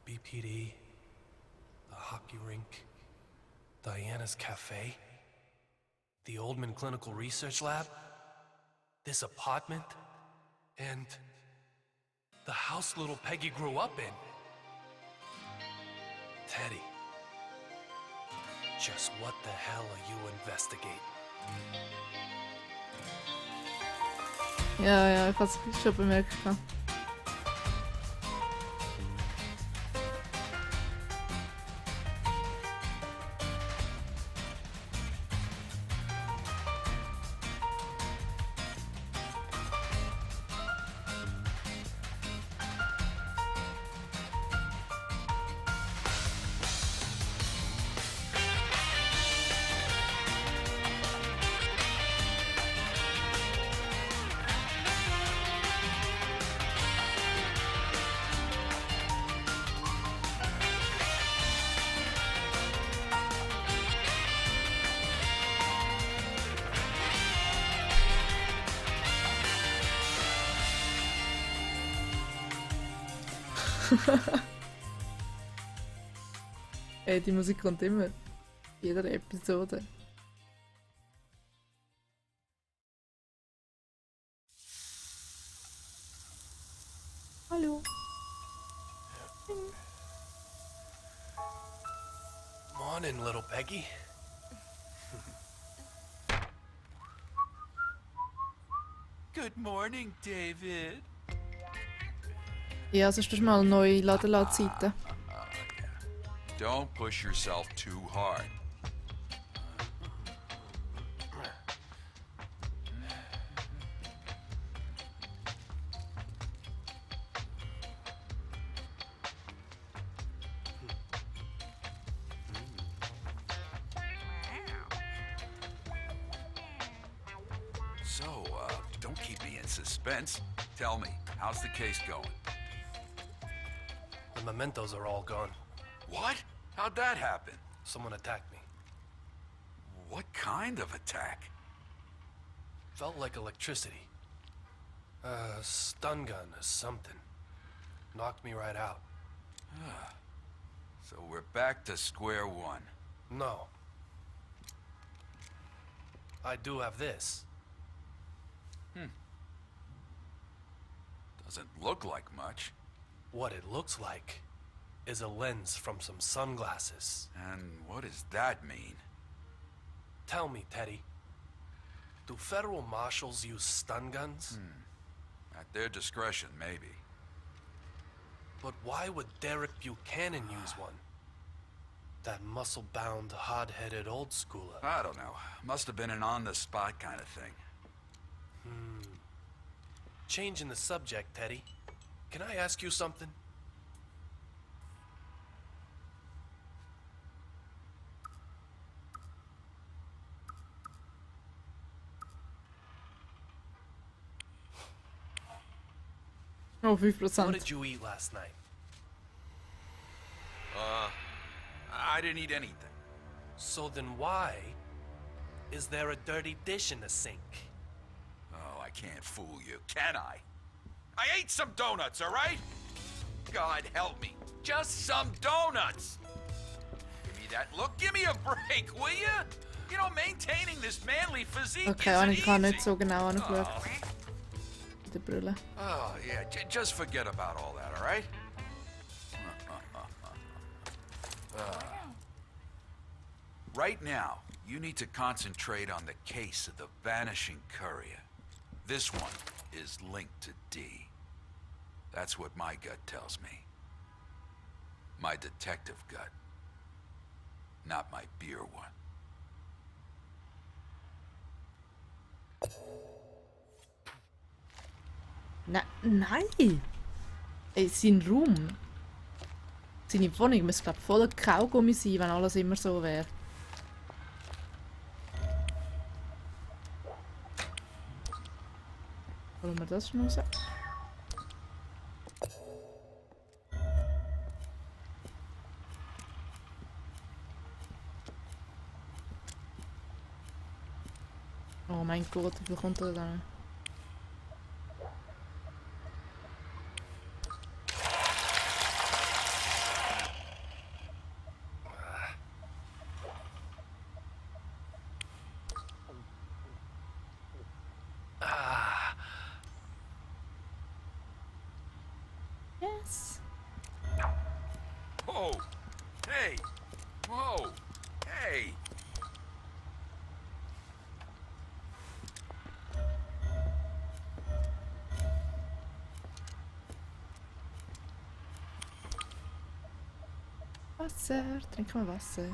BPD, the hockey rink, Diana's cafe, the Oldman Clinical Research Lab, this apartment, and the house little Peggy grew up in. Teddy, just what the hell are you investigating? Ja, ich habe es schon bemerkt. Ey, die Musik kommt immer. In jeder Episode. Hallo. Morning, little Peggy. Good morning, David. Ja, sonst musst du mal neu laden lassen, Seiten. Don't push yourself too hard. So, don't keep me in suspense. Tell me, how's the case going? The mementos are all gone. What? How'd that happen? Someone attacked me. What kind of attack? Felt like electricity. Stun gun or something. Knocked me right out. So we're back to square one. No. I do have this. Doesn't look like much. What it looks like is a lens from some sunglasses. And what does that mean? Tell me, Teddy. Do federal marshals use stun guns? At their discretion, maybe. But why would Derek Buchanan use one? That muscle-bound, hard-headed old schooler. I don't know. Must have been an on-the-spot kind of thing. Changing the subject, Teddy. Can I ask you something? Oh, What 5%. did you eat last night? I didn't eat anything. So then why is there a dirty dish in the sink? Oh, I can't fool you, can I? I ate some donuts, all right? God help me. Just some donuts. Give me that look. Give me a break, will you? You know, maintaining this manly physique Okay, isn't ich habe nicht easy. so genau angeschaut. Oh, Mit der Brille. oh yeah, just forget about all that, all right? Right now, you need to concentrate on the case of the vanishing courier. This one is linked to D. That's what my gut tells me. My detective gut. Not my beer one. Nein! Ey, sein Raum. Seine Wohnung müsste, glaube ich, voller Kaugummi sein, wenn alles immer so wäre. Wollen wir das schon raus? Oh mein Gott, wie viel kommt da dann? Yes. Whoa! Hey! Whoa! Hey! Wasser, trink mal Wasser.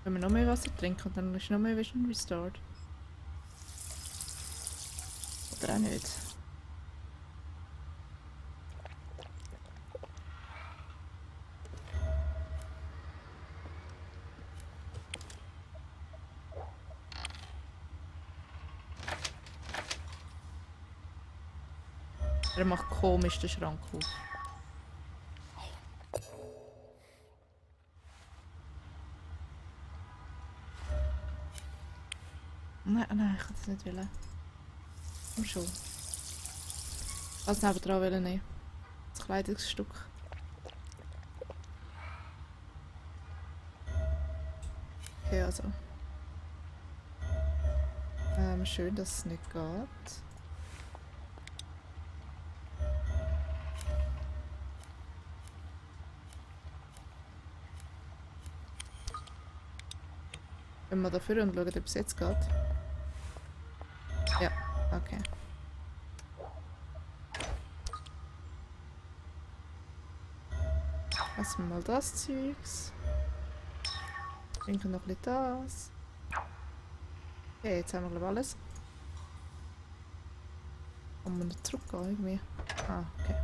Wenn wir noch mehr Wasser trinken, dann ist noch mehr Vision restored. Oder auch nicht. Er macht komisch den Schrank auf. Nein, ich kann das nicht wollen. Komm schon. Ich kann es nebendran wollen nehmen. Das Kleidungsstück. Okay, also. Schön, dass es nicht geht. Gehen wir dafür und schauen, ob es jetzt geht. Ja, okay. Lassen wir mal das Zeugs. Trinken noch ein bisschen das. Okay, jetzt haben wir glaube ich alles. Kann man noch zurückgehen irgendwie? Ah, okay.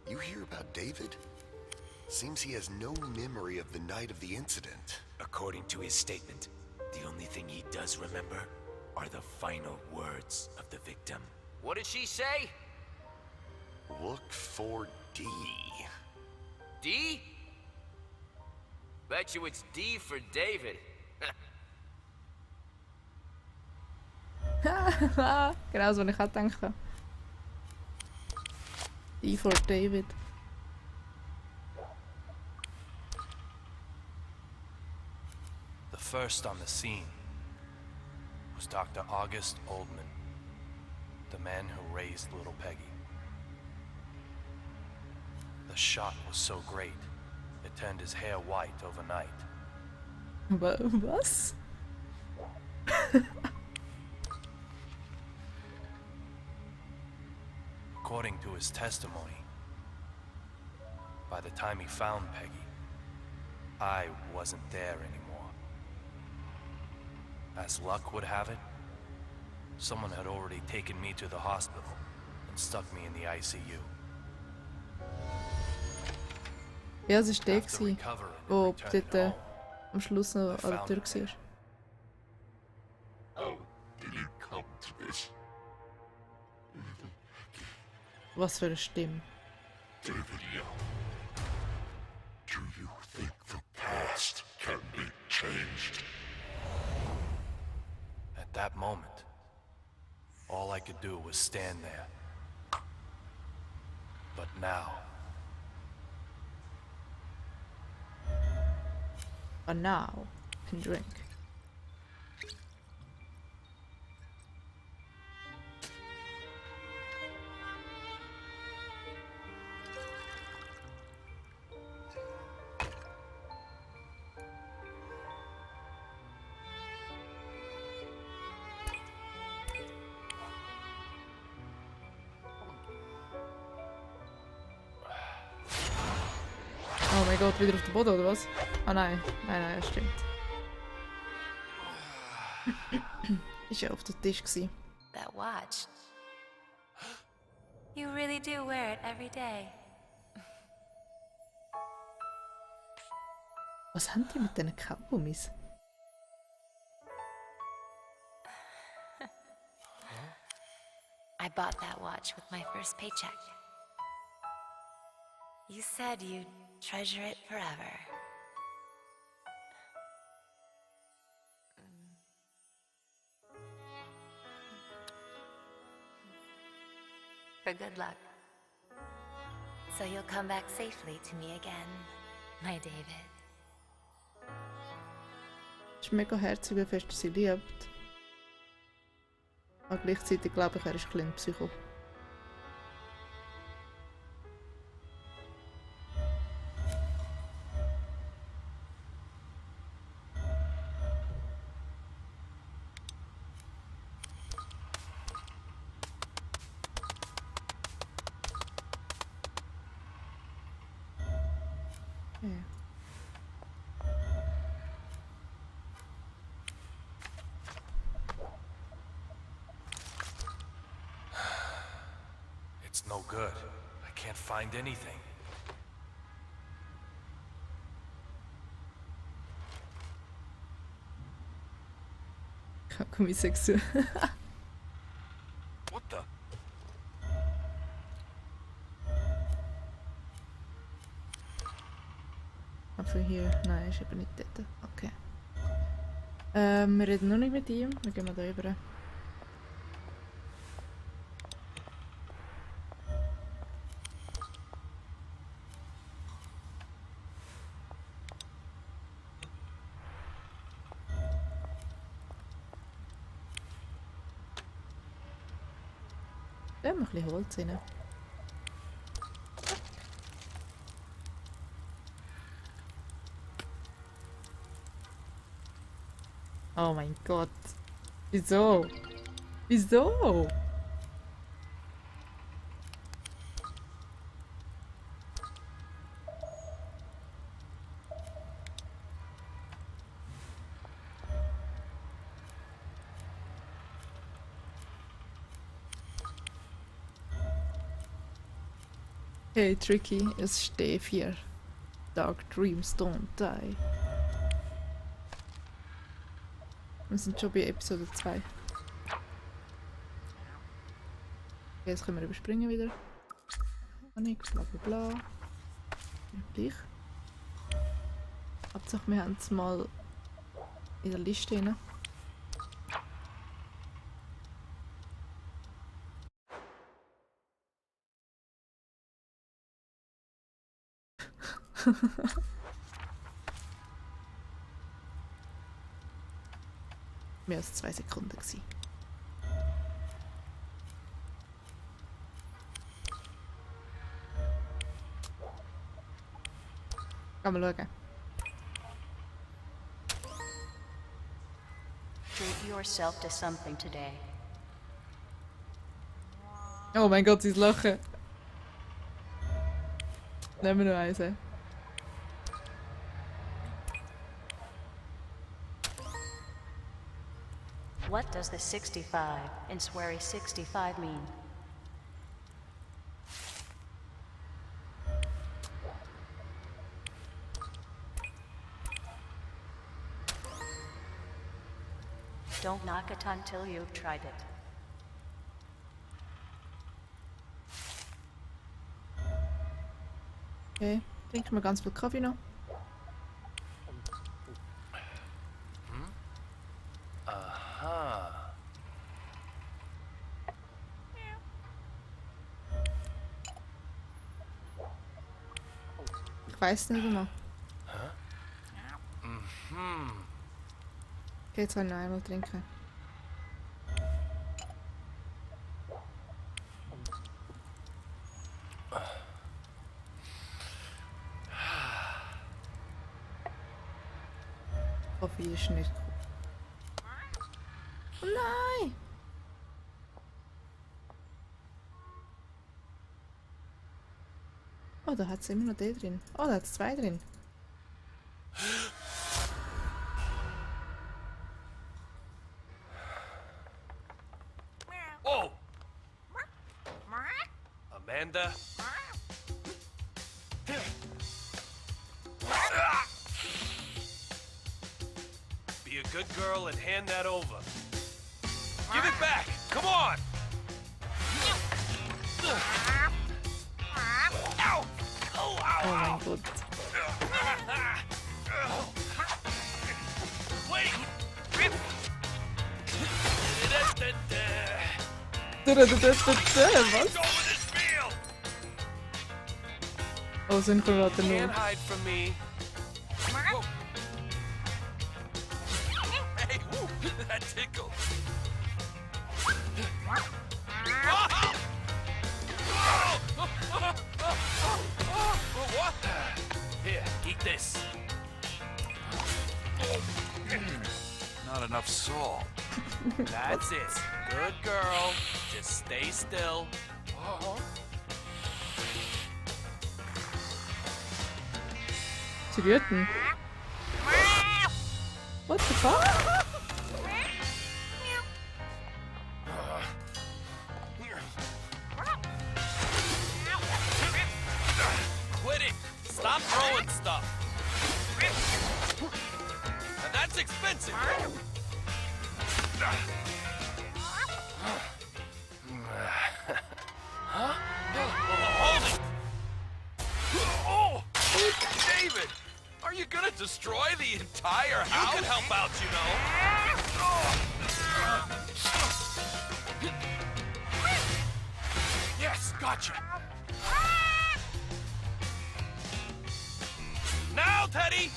You hear about David? Seems he has no memory of the night of the incident. According to his statement, the only thing he does remember are the final words of the victim. What did she say? Look for D. D? Bet you it's D for David. Genau so, was ich auch denke. D for David. The first on the scene was Dr. August Oldman, the man who raised little Peggy. The shot was so great, it turned his hair white overnight. Was? According to his testimony, by the time he found Peggy, I wasn't there anymore. As luck would have it, someone had already taken me to the hospital and stuck me in the ICU. Ja, es war der, After recovering and wo returning dort home, am Schluss noch an der Tür war. How did you come to this? Was für eine Stimme. David Young. Do you think the past can be changed? at that moment, all I could do was stand there. But now, But now, can drink. Oh mein Gott, wieder auf den Boden, oder was? Ah nein, nein, das stimmt. Ist ja auf dem Tisch gsi. That watch. You really do wear it every day. Was haben die mit diesen Kaugummis? I bought that watch with my first paycheck. You said you'd treasure it forever. For good luck. So you'll come back safely to me again, my David. Es ist mega herzig, wie fest er sie liebt. Aber gleichzeitig glaube ich, er ist ein kleiner Psycho. Okay. it's no good. I can't find anything. Kaugummi sexuell. What the? Aber hier, nein, ist eben nicht dort. Okay. Wir reden noch nicht mit ihm. Wir gehen mal da rüber. Da haben wir ein bisschen Holz rein. Oh mein Gott. Wieso? Wieso? Hey Tricky, es steht 4. Dark Dreams Don't Die. Wir sind schon bei Episode 2. Okay, jetzt können wir überspringen wieder. Panik, bla bla bla. Ja, gleich. Hauptsache wir haben es mal in der Liste rein. Mehr als 2 Sekunden gewesen. Gehen wir schauen. Treat yourself to something today. Oh mein Gott, sein Lachen. Nehmen wir noch eins. What does the 65 in Swery 65 mean? Don't knock it until you've tried it. Okay, trinken wir ganz viel Kaffee noch. Aha. Ich weiß nicht mehr. Okay, jetzt kann ich noch einmal trinken. Kaffee ist nicht gut. Oh nein! Oh, da hat es immer noch den drin. Oh, da hat es zwei drin. Whoa! Amanda? Be a good girl and hand that over. Give it back! Come on! Ow! Oh, ow, Oh mein ow! Gott. Wait! Was? Go with this field! Oh, Synchronrate Can't nur. hide from me. Whoa. Hey, woo, that tickled. What? Here, eat this. Not enough salt. That's it. Good girl. Just stay still. Sie wüten. What the fuck? Quit it. Stop throwing stuff. And that's expensive. Huh? Hold it! Oh! David, are you gonna destroy the entire house? You can help out, you know. Yes, gotcha. Now, Teddy!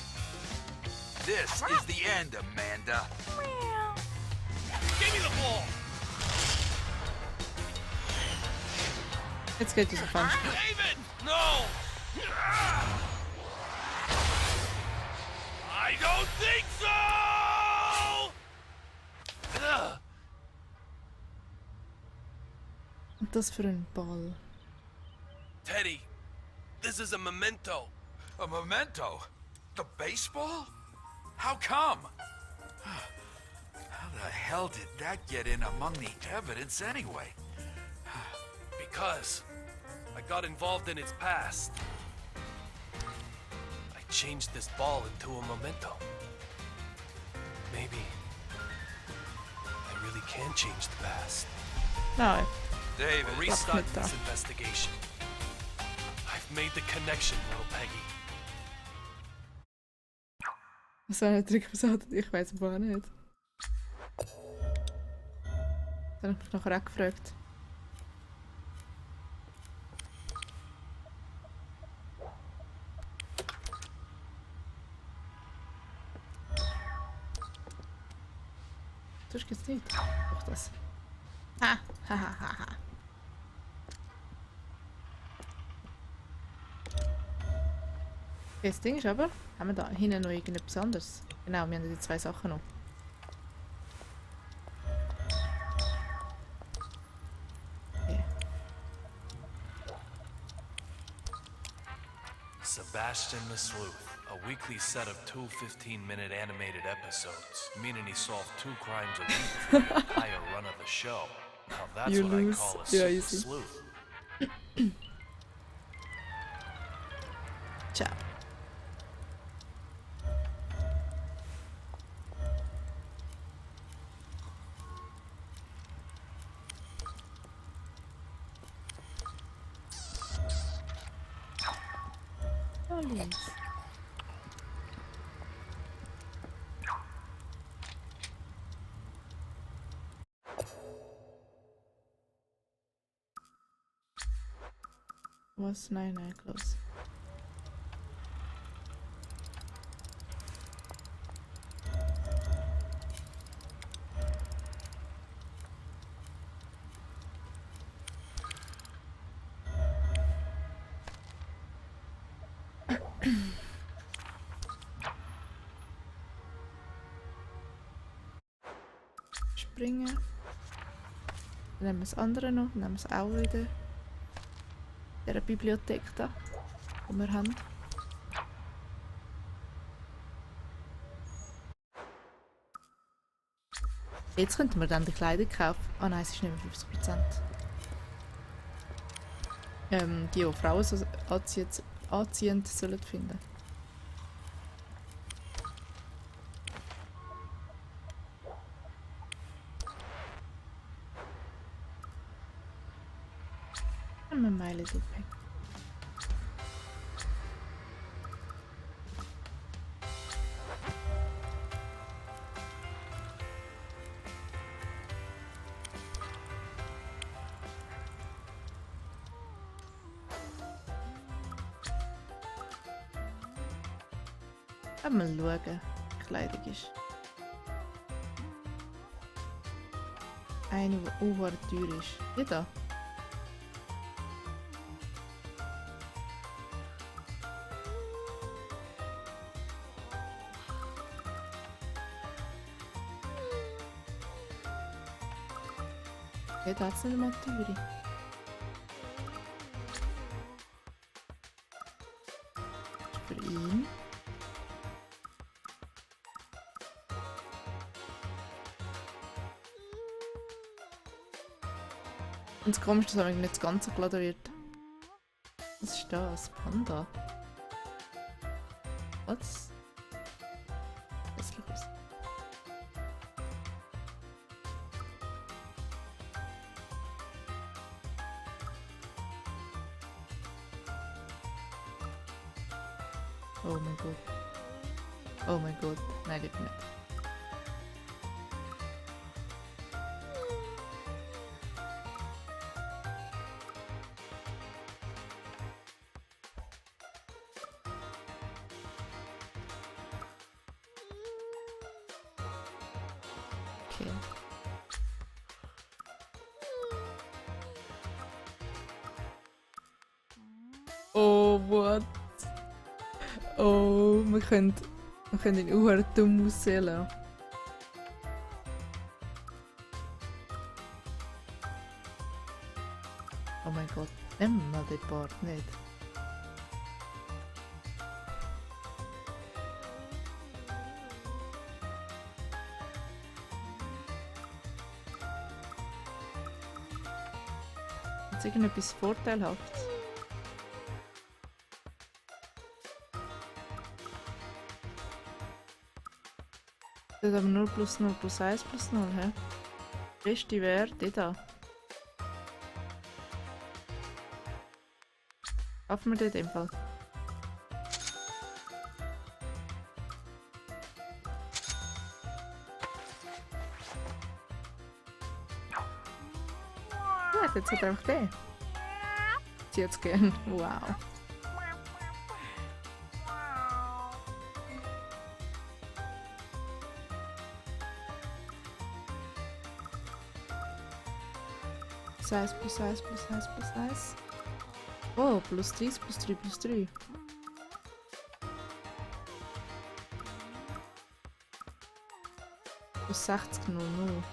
This is the end, Amanda. Give me the ball! Jetzt geht dieser Fun. David! No! I don't think so! Und das für ein Ball. Teddy, this is a memento. A memento? The baseball? How come? How the hell did that get in among the evidence anyway? Because I got involved in its past. I changed this ball into a memento. Maybe I really can change the past. Nein. David, We'll restart Bitte. this investigation. I've made the connection, little Peggy. Was soll ein Trick versaut? Ich weiß es auch nicht. Das habe ich mich nachher auch gefragt. Das geht's nicht. Doch das. Ha! Ha ha ha ha. Okay, das Ding ist aber, haben wir da hinten noch irgendetwas anderes? Genau, wir haben die 2 Sachen noch. Okay. Sebastian the Sleuth, a weekly set of 2 15-minute animated episodes, meaning he solved 2 crimes a week for the entire run of the show. Now that's You what lose. I call a Yeah, super easy. sleuth. Ciao. Alles. Was? Nein, nein, close. Springen. Dann nehmen wir das andere noch, dann nehmen wir es auch wieder. In dieser Bibliothek da, die wir haben. Jetzt könnten wir dann die Kleidung kaufen. Ah nein, es ist nicht mehr 50%. Die Frauen so anziehend sollen finden. Und wir My Little Pig. Mal schauen, wie die Kleidung ist. Eine, die auch teuer ist. Die da. Okay, da hat es nicht einmal teure. Für ihn. Und das Komische ist, dass nicht das Ganze geladen wird. Was ist das? Panda? Was? Das sieht aus. Oh mein Gott. Oh mein Gott. Nein, lieber nicht. Okay. Oh, what? Oh, wir können ihn auch dumm aussehen lassen. Oh mein Gott, nehmen wir mal den Bart nicht. Ist irgendetwas Vorteilhaftes? Das ist aber 0 plus 0 plus 1 plus 0, hä? Beste wäre die da. Kaufen wir den in dem Fall. Ja, jetzt hat er auch den. Sie jetzt gern. Wow. Plus 1 plus 1 plus 1 plus 1. Oh, plus 3 plus 3 plus 3. Plus 60,00.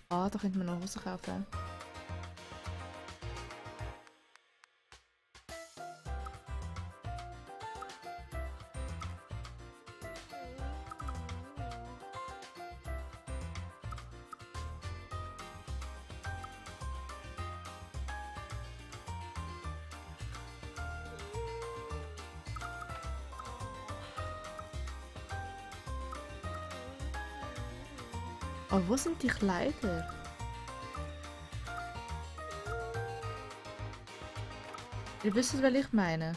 Ah, da könnte man noch Hosen kaufen. Aber wo sind die Kleider? Ihr wisst, was ich meine.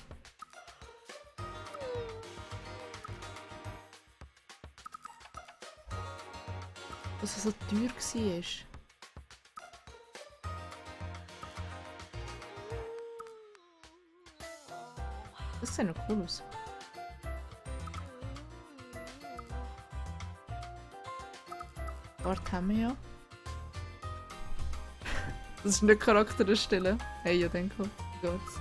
Was so teuer war. Das sieht noch cool aus. Bart haben wir ja. Das ist nicht Charakter erstellen. Hey, ja, denke ich. Wie geht's?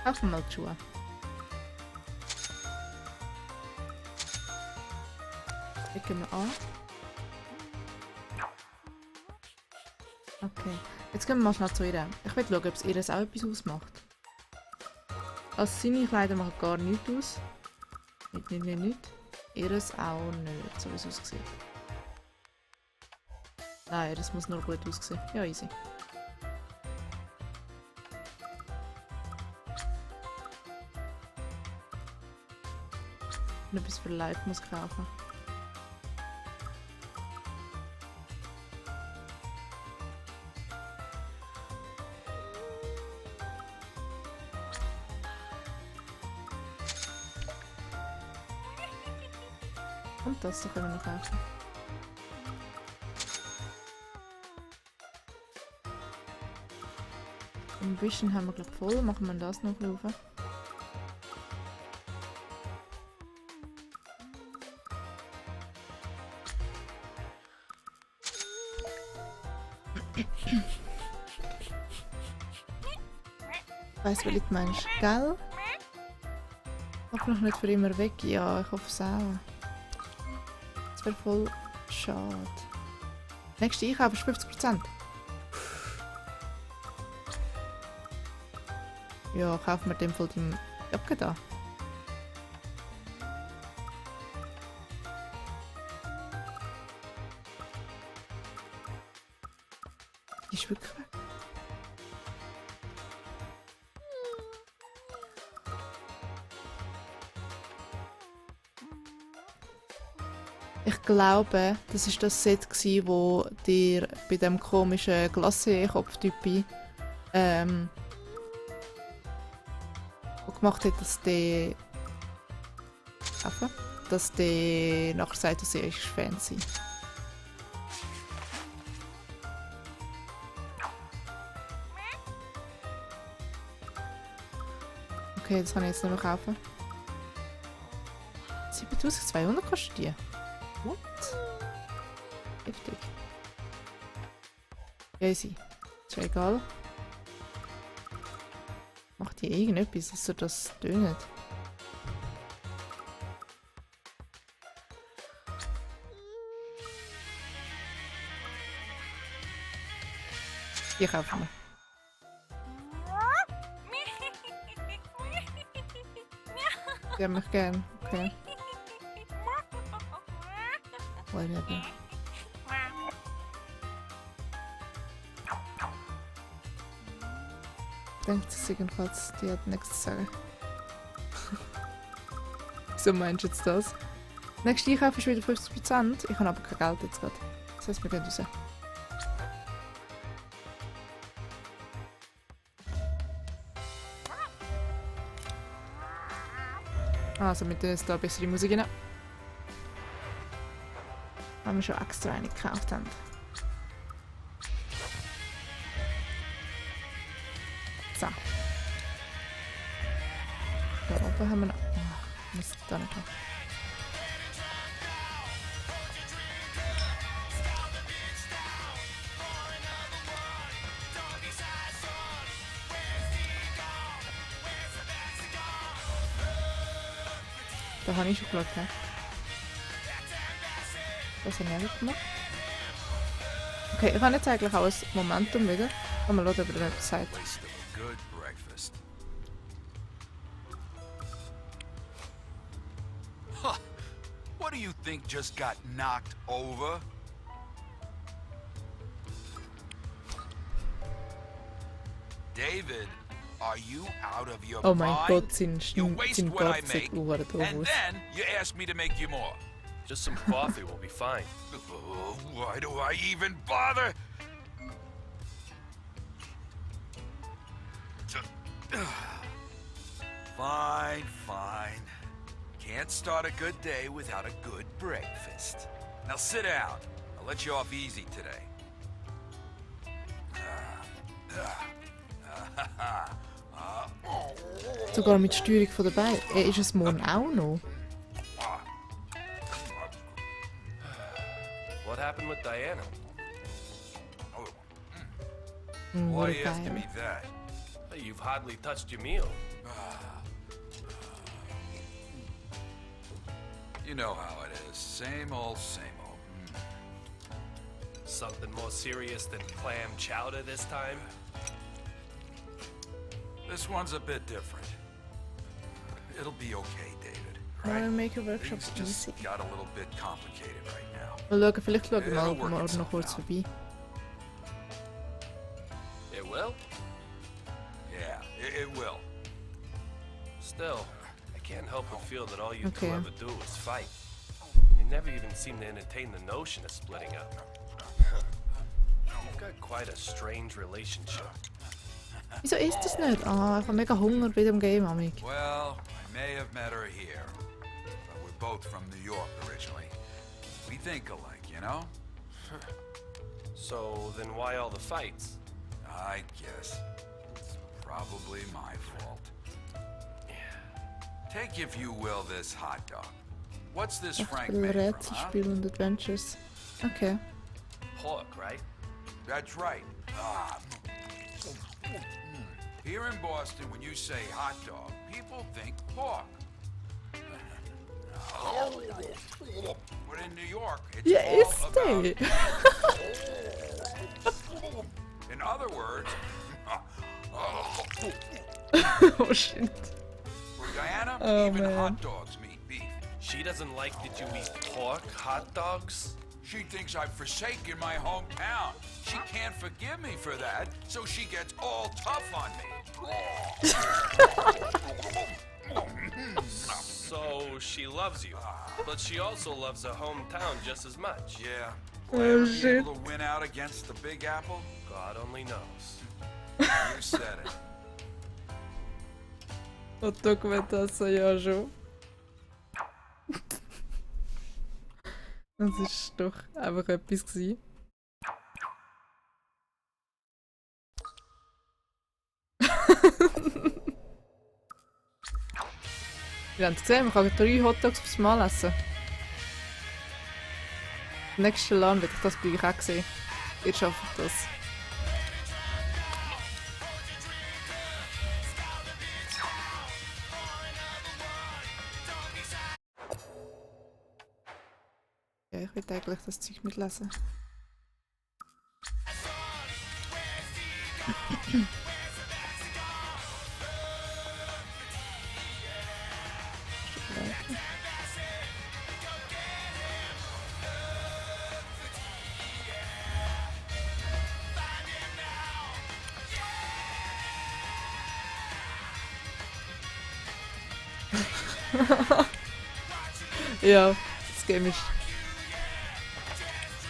Kaufen wir mal die Schuhe. Legen wir an. Okay. Jetzt gehen wir mal schnell zu ihr. Ich will schauen, ob es ihr auch etwas ausmacht. Also seine Kleider machen gar nichts aus. Nicht. Ihres auch nicht, so wie es aussieht. Nein, das muss nur gut aussehen. Ja, easy. Und etwas für Live muss kaufen. Und das da können wir noch kaufen. Im Vision haben wir glaube ich voll, machen wir das noch rauf. Ich weiss, was du meinst, gell? Mach noch nicht für immer weg. Ja, ich hoffe es auch. Das wäre voll schade. Nächste Einkauf ist 50%. Ja, kaufen wir dem voll die Jacke da. Die ist wirklich weg. Ich glaube, das war das Set, wo dir bei dem komischen Glacé-Kopftypi gemacht hat, dass der nachher sagt, dass er Fan ist. Okay, das kann ich jetzt nicht mehr kaufen. 7200 kostet die. What? Heftig. Easy. Ist ja egal. Macht die irgendetwas, dass er das tönt? Die kaufen wir. Die haben mich gern. Okay. Whatever. Denkt sie jedenfalls, die hat nichts zu sagen. Wieso meinst du jetzt das? Nächster Einkauf ist wieder 50%. Ich habe aber kein Geld jetzt gerade. Das heisst, wir gehen raus. Also mit der ist da bessere Musik rein. Weil wir schon extra eine gekauft haben. So. Da oben haben wir noch. Oh, muss da nicht haben. Da habe ich schon geschaut, ne? Das habe ich auch nicht gemacht. Okay, ich habe jetzt eigentlich auch ein Momentum wieder. Mal schauen, ob er etwas sagt. Waste of a good breakfast. Huh. What do you think just got knocked over? David, are you out of your Oh mein mind? Gott, sein You waste what I Bart sieht make, doof and aus. then you ask me to make you more. Just some coffee will be fine. Oh, why do I even bother? Fine, fine. Can't start a good day without a good breakfast. Now sit down. I'll let you off easy today. Sogar mit Steuerung von dabei. Ist es morgen auch noch? What happened with Diana? Why are you asking me that? You've hardly touched your meal. You know how it is. Same old, same old. Something more serious than clam chowder this time? This one's a bit different. It'll be okay, David. I'll Right? make a workshop Things easy. just got a little bit complicated right now. Mal schauen, vielleicht schauen wir mal It'll work morgen itself noch kurz out. vorbei. It will? Yeah, it will. Still, I can't help but feel that all you Okay. two ever do is fight. You never even seem to entertain the notion of splitting up. You've got quite a strange relationship. Wieso isst das nicht? Ah, ich habe mega Hunger bei dem Game, Amig. Well, I may have met her here, but we're both from New York originally. We think alike, you know? So then why all the fights? I guess. It's probably my fault. Take, if you will, this hot dog. What's this Frank made from, huh? Rätselspiel und Adventures. Okay. Pork, right? That's right. Ah. Here in Boston, when you say hot dog, people think pork. But in New York, it's Ja, all ist about... der? In other words, Oh shit. for Diana, Oh, even man. hot dogs mean beef. She doesn't like that you eat pork hot dogs? She thinks I've forsaken my hometown. She can't forgive me for that, so she gets all tough on me. So she loves you, but she also loves her hometown just as much. Yeah. Oh, Will I ever be shit. able to win out against the Big Apple? God only knows. You said it. Und Dokumentation ja schon. Das ist doch einfach etwas gewesen. Wir haben es gesehen, man kann 3 Hotdogs aufs Mal essen. Im nächsten Laden werde ich das bei euch auch sehen. Ihr schafft das. Ja, ich will eigentlich das Zeug mitlesen. Ja, das Game ist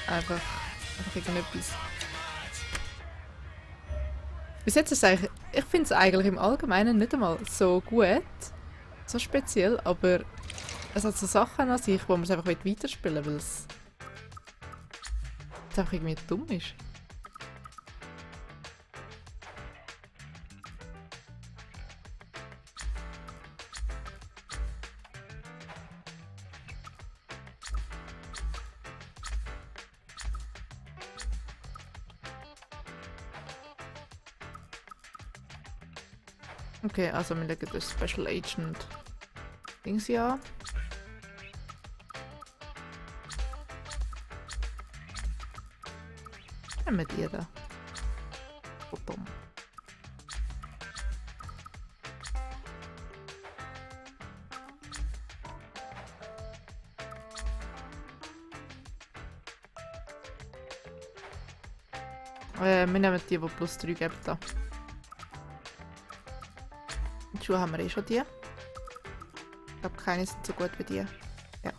einfach irgendetwas. Bis jetzt ist es eigentlich, ich finde es eigentlich im Allgemeinen nicht einmal so gut, so speziell, aber es hat so Sachen an sich, wo man es einfach weiterspielen will, weil es einfach irgendwie dumm ist. Okay, also wir legen das Special Agent Dings hier an. nehmen die da? Oh, dumm. Wir nehmen die plus 3 geben da. Die Schuhe haben wir eh schon die. Ich glaube, keine sind so gut wie die. Ja.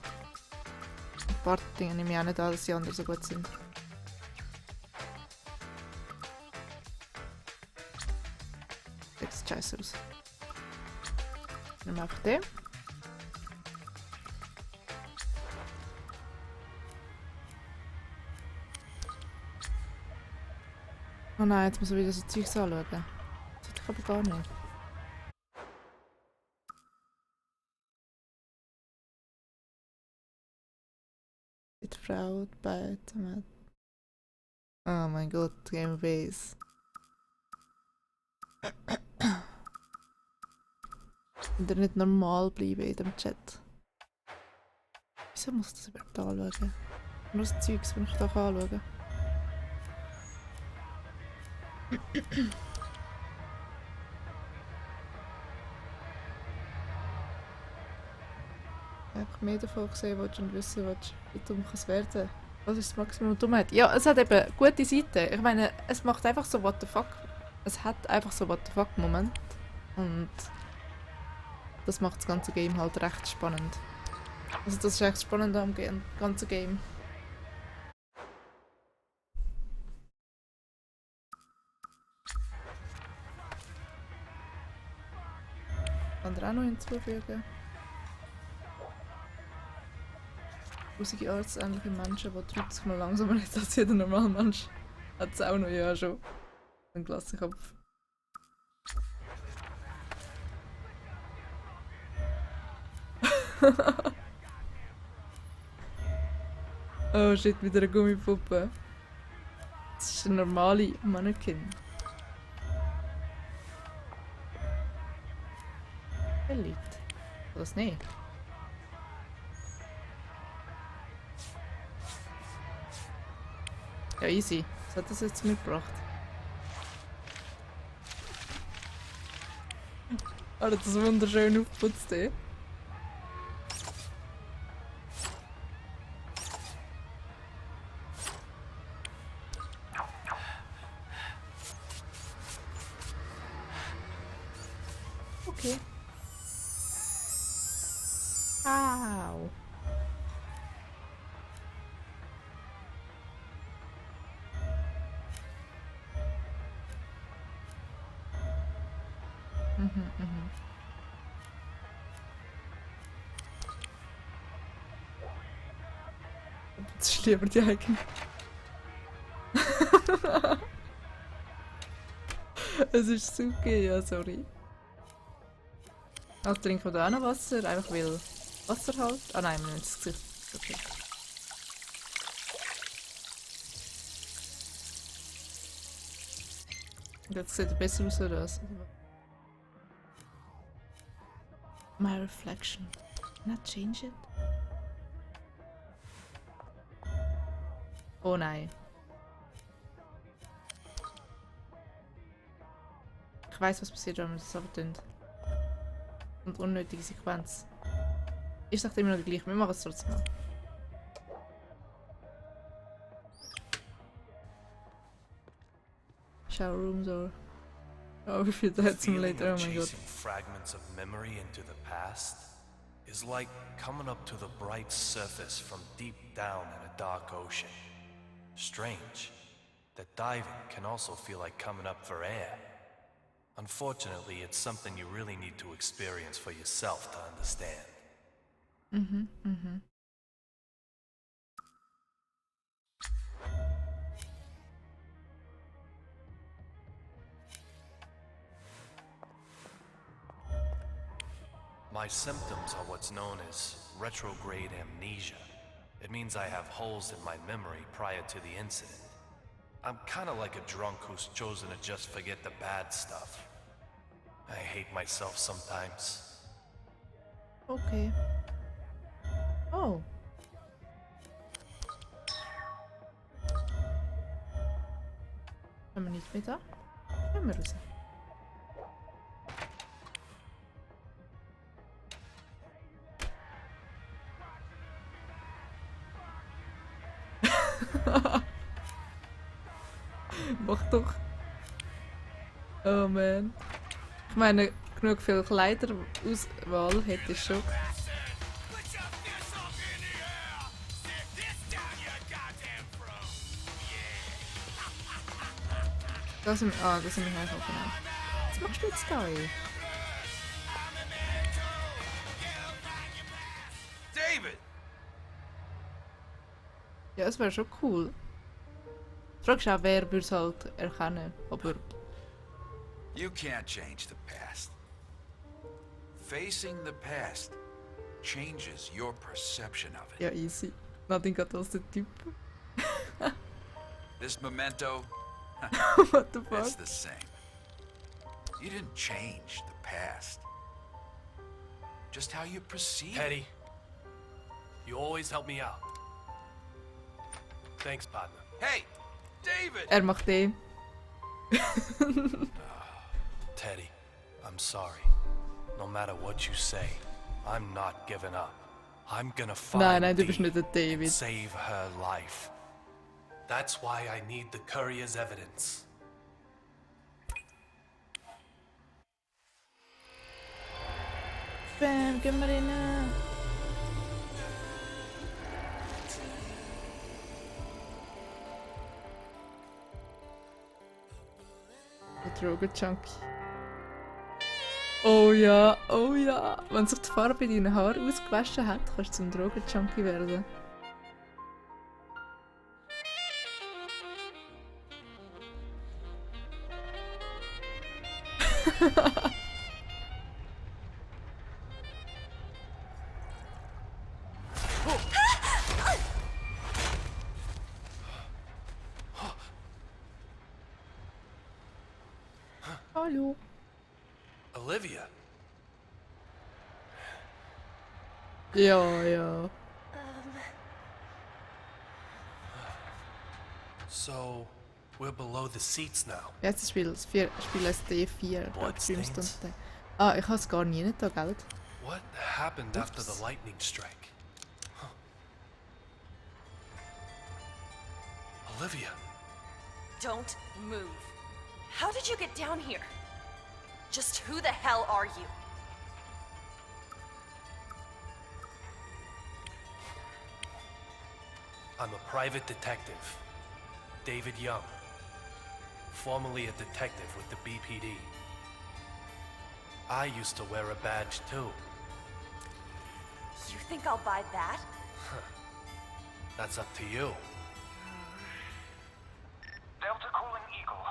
Ein paar Dinge nehme ich auch nicht an, dass die anderen so gut sind. Sieht scheiße aus. Nehmen wir einfach den. Oh nein, jetzt muss ich wieder so Zeugs anschauen. Das tut ich aber gar nicht. Die Frau bei Tomat. Oh mein Gott, Game Base. Und er nicht normal bleiben in dem Chat. Wieso muss ich das überhaupt anschauen? Nur das Zeugs, das ich da anschauen kann. Einfach mehr davon gesehen willst und wissen willst, wie dumm kann es werden. Was ist das Maximum Dummheit? Ja, es hat eben gute Seiten. Ich meine, es macht einfach so what the fuck. Es hat einfach so what the fuck Moment. Und das macht das ganze Game halt recht spannend. Also das ist echt spannend am ganzen Game. Kann er auch noch hinzufügen. Grusige artsähnliche Menschen, die 30 Mal langsamer sind als jeder normale Mensch. Hat es auch noch, ja schon. Ein Klassenkopf. Oh shit, wieder eine Gummipuppe. Das ist eine normale Mannequin. Elite. Oder das nicht? Ja, easy. Was hat das jetzt mitgebracht? Er hat das wunderschön aufgeputzt, ey. Okay. Au. Mhm. Das ist lieber die eigene. Es ist so okay, ja, sorry. Ach, trinken wir da auch noch Wasser? Einfach weil Wasser halt. Ah nein, wir nehmen das Gesicht. Okay. Und jetzt sieht er besser aus oder was? My reflection. Can I change it? Oh nein. Ich weiss, was passiert, wenn man das aber tun. Und unnötige Sequenz. Ich sag immer noch gleich, wir machen es trotzdem mal. Shower rooms or... Oh, we feel that simulator, oh my god. Chasing fragments of memory into the past is like coming up to the bright surface from deep down in a dark ocean. Strange that diving can also feel like coming up for air. Unfortunately, it's something you really need to experience for yourself to understand. My symptoms are what's known as retrograde amnesia. It means I have holes in my memory prior to the incident. I'm kinda like a drunk who's chosen to just forget the bad stuff. I hate myself sometimes. Okay. Oh. Können wir nicht mehr da? Gehen wir raus. Mach doch. Oh man. Ich meine, genug viel Kleiderauswahl hätte ich schon. Da sind wir einfach genau. Was machst du jetzt da? David! Ja, es wäre schon cool. Die Frage ist auch, wer würde es halt erkennen, aber... You can't change the past. Facing the past changes your perception of it. Ja, easy. Nadine geht als der Typ. This memento, What the it's fuck? the same. You didn't change the past. Just how you perceive it. Teddy, you always help me out. Thanks, partner. Hey, David! Er macht den. Teddy, I'm sorry. No matter what you say, I'm not giving up. I'm gonna find Nein, du bist Dee nicht der and David. save her life. That's why I need the courier's evidence. Bam, gehen wir rein. Der Drogenjunkie. Oh ja, oh ja. Wenn sich die Farbe in deinen Haaren ausgewaschen hat, kannst du zum Drogenjunkie werden. Hallo. Olivia, Ja, ja. so we're below the seats now. Jetzt Spiel es D4. Bloodstains? Bloodstains. Ah, ich habe es gar nie da, gell? What happened after Oops. the lightning strike? Huh. Olivia, Don't move. How did you get down here? Just who the hell are you? I'm a private detective, David Young, formerly a detective with the BPD. I used to wear a badge too. You think I'll buy that? That's up to you. Delta calling Eagle.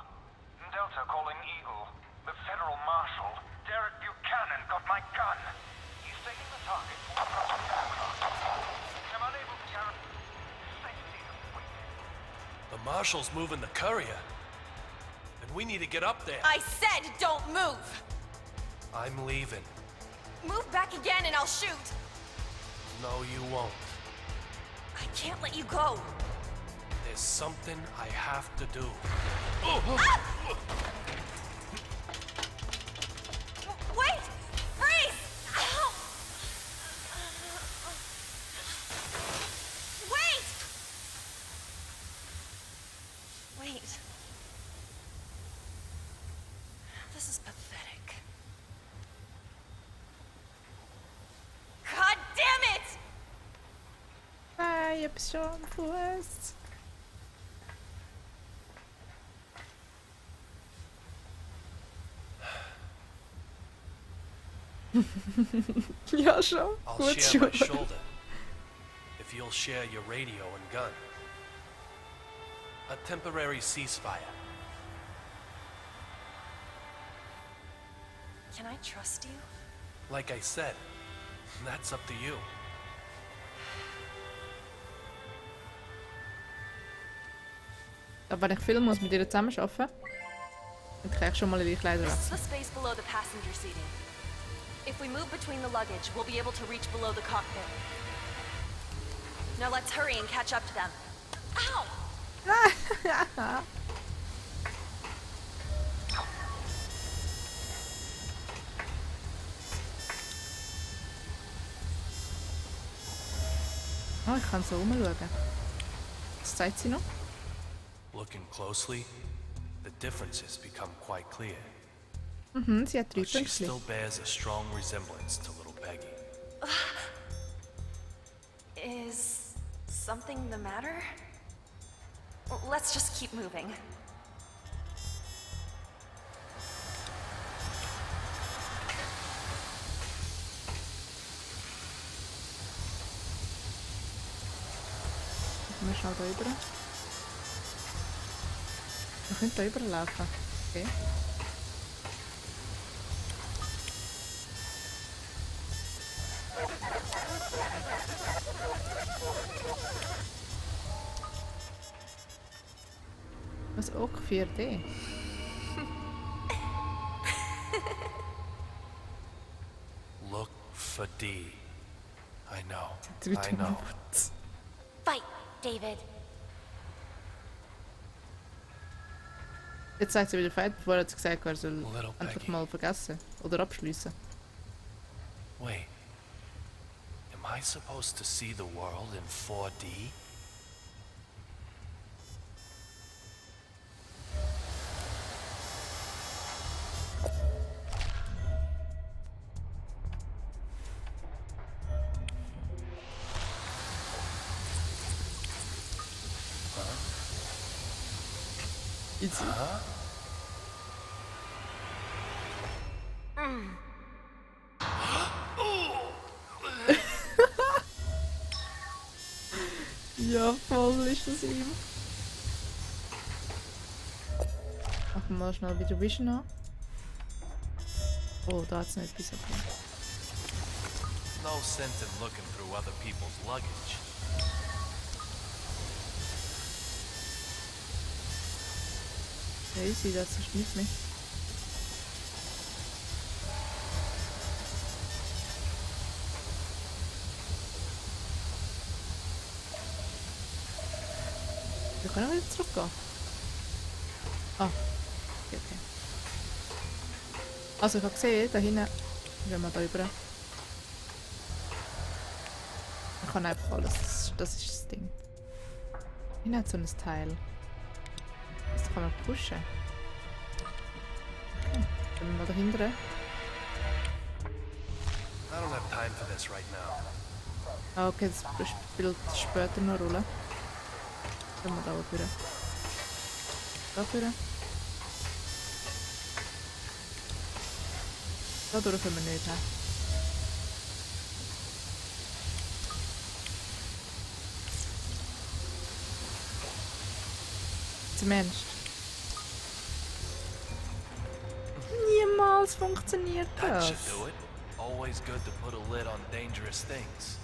Delta calling Eagle. The Federal Marshal, Derek Buchanan, got my gun. He's taking the target for approximately 10 o'clock. I'm unable to guarantee safety of the witness. The marshal's moving the courier, and we need to get up there. I said don't move! I'm leaving. Move back again and I'll shoot! No, you won't. I can't let you go! There's something I have to do. Wait! Freeze! Ow! Wait! Wait. This is pathetic. God damn it! Ah, ich hab schon gewusst. Ja, schon. I'll Gut share my schon. shoulder if you'll share your radio and gun. A temporary ceasefire. Can I trust you? Like I said, that's up to you. Aber wenn ich viel muss mit ihr zusammen arbeiten, dann kann ich schon mal in die Kleider This is wechseln. the space below the passenger seating. If we move between the luggage, we'll be able to reach below the cockpit. Now let's hurry and catch up to them. Ow! Ah, ich kann so rumschauen. Was zeigt sie noch? Looking closely, the differences become quite clear. Mhm, sie hat 3 But she Pünktchen. still bears a strong resemblance to little Peggy. Is something the matter? Let's just keep moving. Wir schauen hier rüber. Wir können hier rüberlaufen. Okay. Was auch 4D? Look for D. I know. Dritte I know. Mal. Fight, David. Jetzt sagt sie wieder Fight, bevor hat sie gesagt, er soll Little einfach Peggy. mal vergessen oder abschließen. Wait. Am I supposed to see the world in 4D? Easy. Huh? Ja, voll ist das ihm. Machen wir mal schnell wieder Vision an. Oh, da hat es noch etwas okay. No sense in looking through other people's luggage. Easy, das ist nicht mehr. Wir können wieder zurückgehen. Ah, okay, okay. Also ich habe gesehen, da hinten, wenn wir da rüber. Ich kann einfach alles, das ist das Ding. Hinten hat so ein Teil. Das kann man pushen. Okay, dann wir mal dahinter. I don't have time for this right now. Ah, okay, das spielt später noch eine Rolle. Dann wir da auch wieder. Da wieder. Da durch können wir nicht, he? Zumindest. Niemals funktioniert That das. should do it. Always good to put a lid on dangerous things.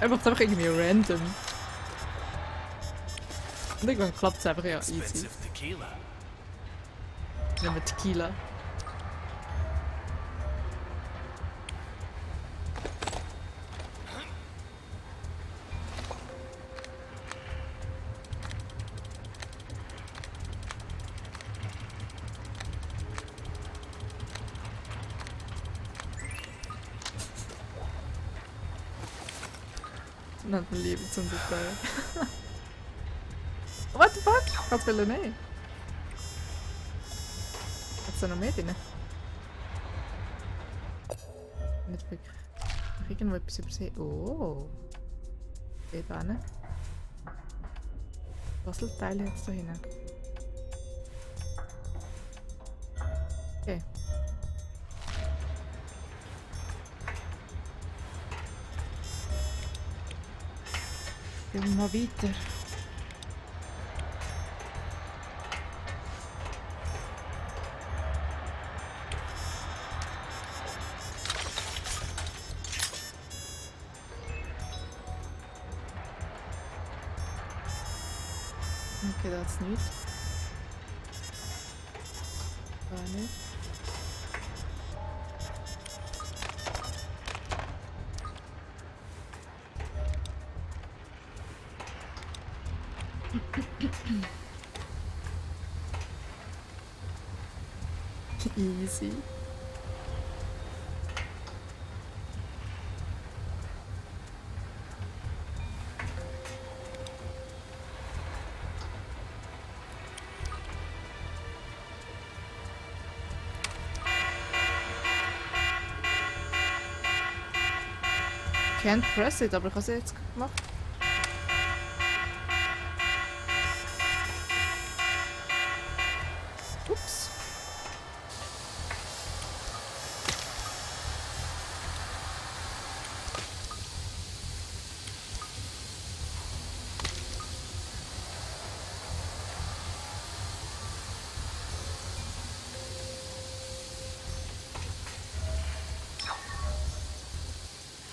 Er macht einfach irgendwie random. Und irgendwann klappt es einfach ja easy. Expensive tequila. Nehmen wir Tequila. Dann hat man Liebe zum Detail. What the fuck? Was will er nicht? Hat's da noch mehr drin? Nicht wirklich. Noch irgendwo etwas übersehen. Oh! Geht da hin. Puzzleteile hat es da hinten. Okay. Gehen wir mal weiter. Okay, da hat's nichts. nicht. Easy. Can't press it, aber ich habe es jetzt gemacht. Ups.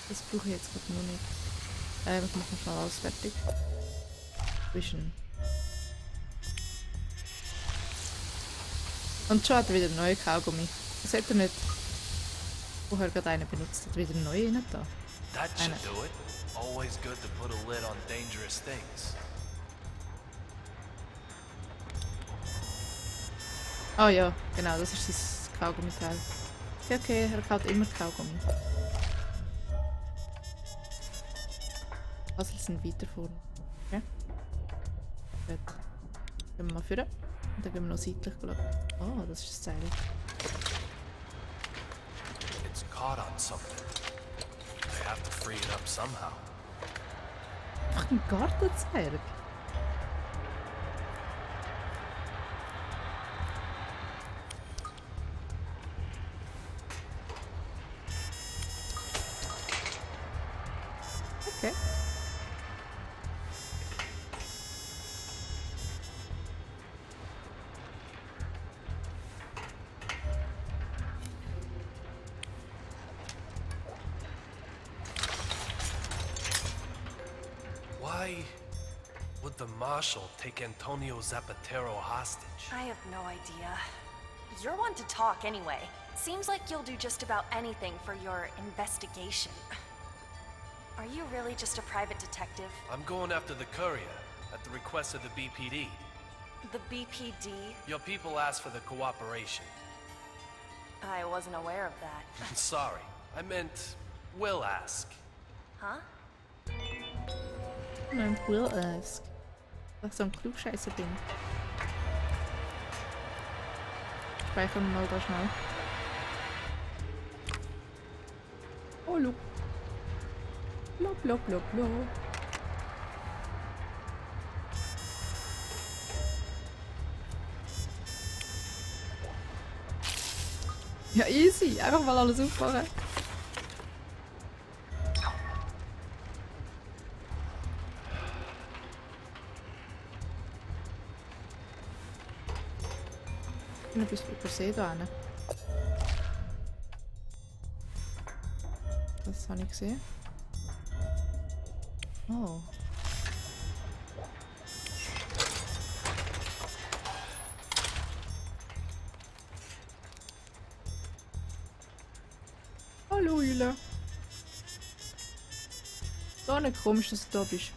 Das brauche ich jetzt gerade noch nicht. Ich mache schnell alles fertig. Zwischen. Und schon hat er wieder einen neuen Kaugummi. Das hätte er nicht vorher gerade einen benutzt. Hat wieder einen neuen rein da. That should do it. Always good to put a lid on dangerous things. Oh ja, genau, das ist das Kaugummi-Teil. Okay, er kaut immer Kaugummi. Also sind weiter vorne. Okay. Gut. Gehen wir mal vorne. Und dann gehen wir noch seitlich schauen. Oh, das ist das Seil. It's caught on something. They have to free it up somehow. Ach, ein Gartenzwerg. Okay. Why would the Marshal take Antonio Zapatero hostage? I have no idea. You're one to talk anyway. Seems like you'll do just about anything for your investigation. Are you really just a private detective? I'm going after the courier at the request of the BPD. The BPD? Your people asked for the cooperation. I wasn't aware of that. I'm sorry. I meant, will ask. Huh? And will ask. Dass ich so ein Klugscheisser bin. Speichern wir mal da schnell. Oh, look. Blop, blop, blop, blop. Ja, easy. Einfach mal alles aufmachen. Ich bin etwas übersehen da hinten. Das habe ich gesehen. Oh. Hallo, Jule. Gar nicht komisch, dass du da bist.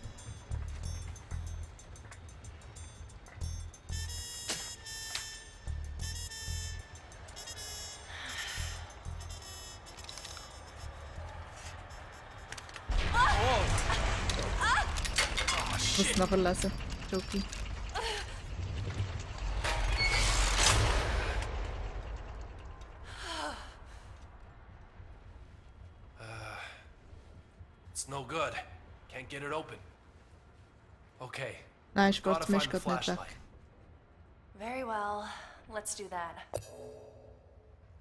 Ich muss nachher lesen. Joki. It's no good. Can't get it open. Okay. Nein, Gotta Sport, mir find ist the gerade nicht weg. flashlight. Very well. Let's do that.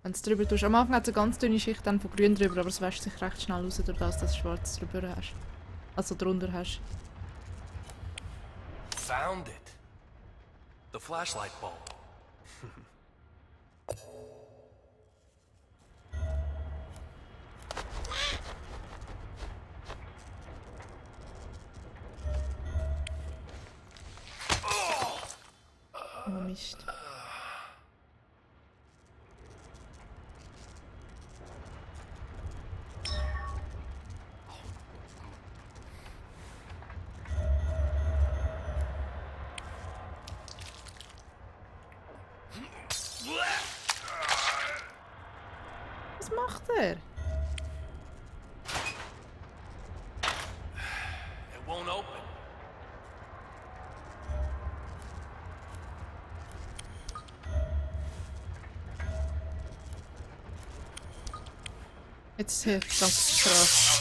Wenn du es drüber tust. Am Anfang hat es eine ganz dünne Schicht dann von grün drüber, aber es wäscht sich recht schnell raus, durch das, dass du schwarz drüber hast. Also drunter hast. Found it. The flashlight bulb. Oh Mist. macht er? It won't open. Jetzt hilft es ganz krass.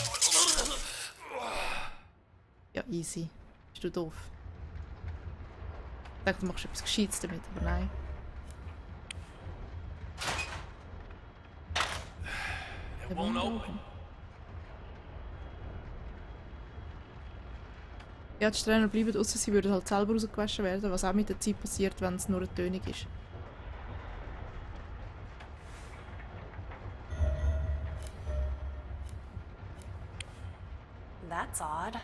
Ja, easy. Bist du doof? Ich dachte, du machst etwas Gescheites damit, aber nein. It won't open. Ja, die Strähnen bleiben außer sie würden halt selber rausgewaschen werden, was auch mit der Zeit passiert, wenn es nur eine Tönung ist. That's odd.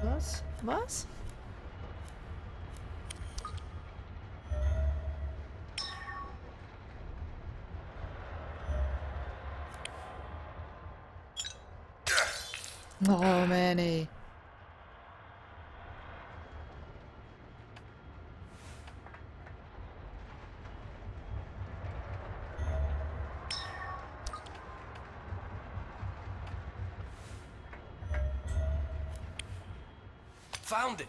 Was? Was? Oh, man, ey. Found it!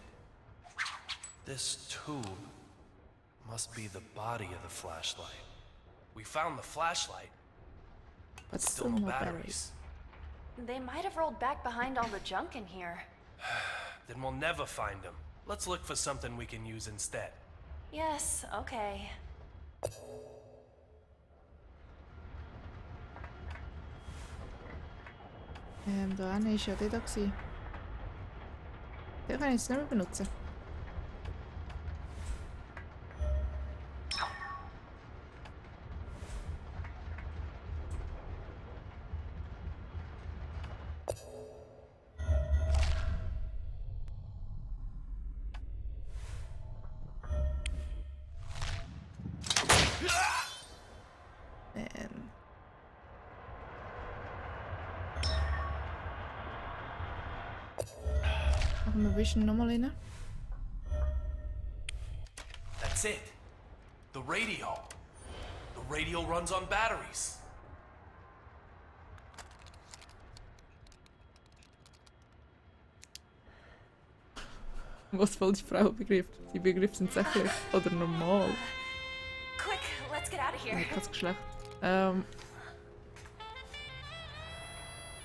This tube must be the body of the flashlight. We found the flashlight, But still no batteries. They might have rolled back behind all the junk in here. Then we'll never find them. Let's look for something we can use instead. Yes, okay. Da hinten war ja der da. Den kann ich jetzt nicht mehr benutzen. Machen wir Vision nochmal rein. That's it. The radio. The radio runs on batteries. Was voll die Frau begriff. Die Begriffe sind sächlich oder normal. Quick, let's get out of here. Nein, kein Geschlecht.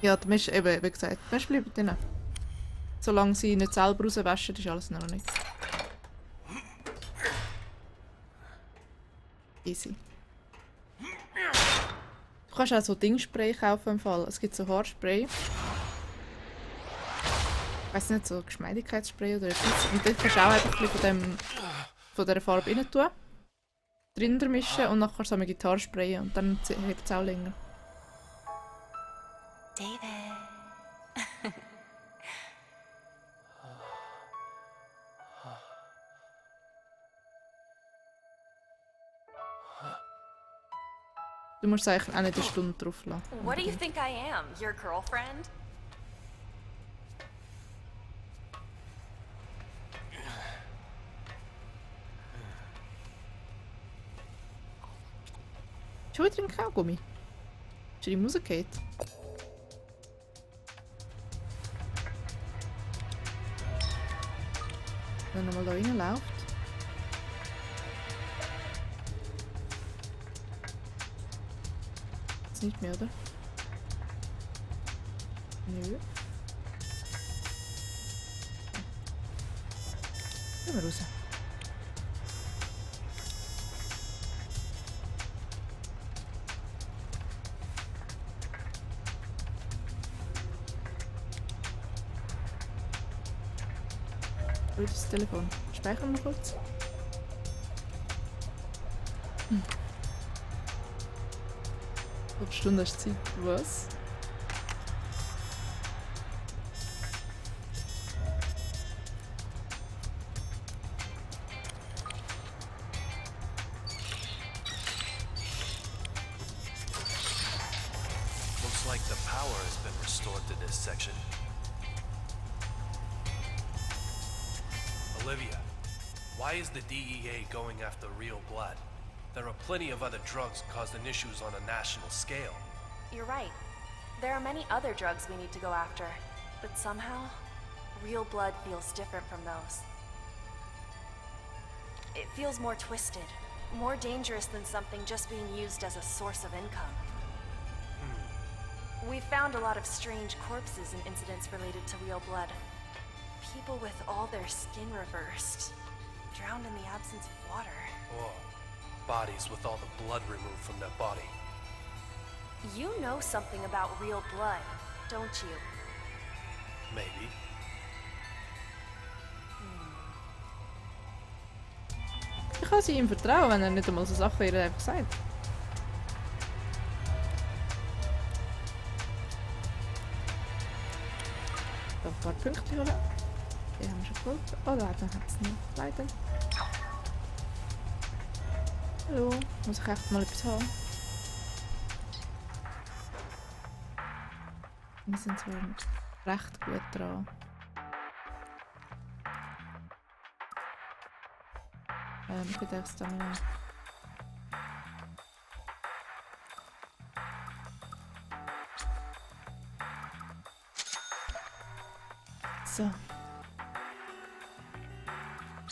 Ja, die Misch, eben, wie gesagt, die Misch bleibt drin. Solange sie nicht selber rauswaschen, ist alles noch nichts. Easy. Du kannst auch so Dingspray kaufen im Fall. Es gibt so Haarspray. Ich weiss nicht, so Geschmeidigkeitsspray oder etwas. Und dort kannst du auch einfach ein bisschen von dieser Farbe rein tun. Drinnen mischen und dann kannst du so eine Gitarre sprayen und dann hebt es auch länger. David. Du musst es eigentlich auch nicht eine Stunde drauf lassen. What do you think I am? Your girlfriend? Schon wieder ein Kaugummi? Ist die Musik geht? Wenn er nochmal da reinläuft. Jetzt nicht mehr, oder? Nö. Gehen wir raus. Wo ist das Telefon? Speichern wir kurz. Ob Stunde hast du Zeit? Was? Looks like the power has been restored to this section. Olivia, why is the DEA going after real blood? There are plenty of other drugs causing issues on a national scale. You're right. There are many other drugs we need to go after, but somehow, real blood feels different from those. It feels more twisted, more dangerous than something just being used as a source of income. We've found a lot of strange corpses and incidents related to real blood. People with all their skin reversed, drowned in the absence of water. Or bodies with all the blood removed from their body. You know something about real blood, don't you? Maybe. Ich kann sie ihm vertrauen, wenn er nicht einmal so Sachen wie er einfach sagt. So, ein paar Punkte holen. Die haben wir schon geholt. Oh, da hat es nicht. Leider. Hallo, muss ich echt mal etwas haben? Wir sind zwar recht gut dran. Ich bin echt da nicht. So.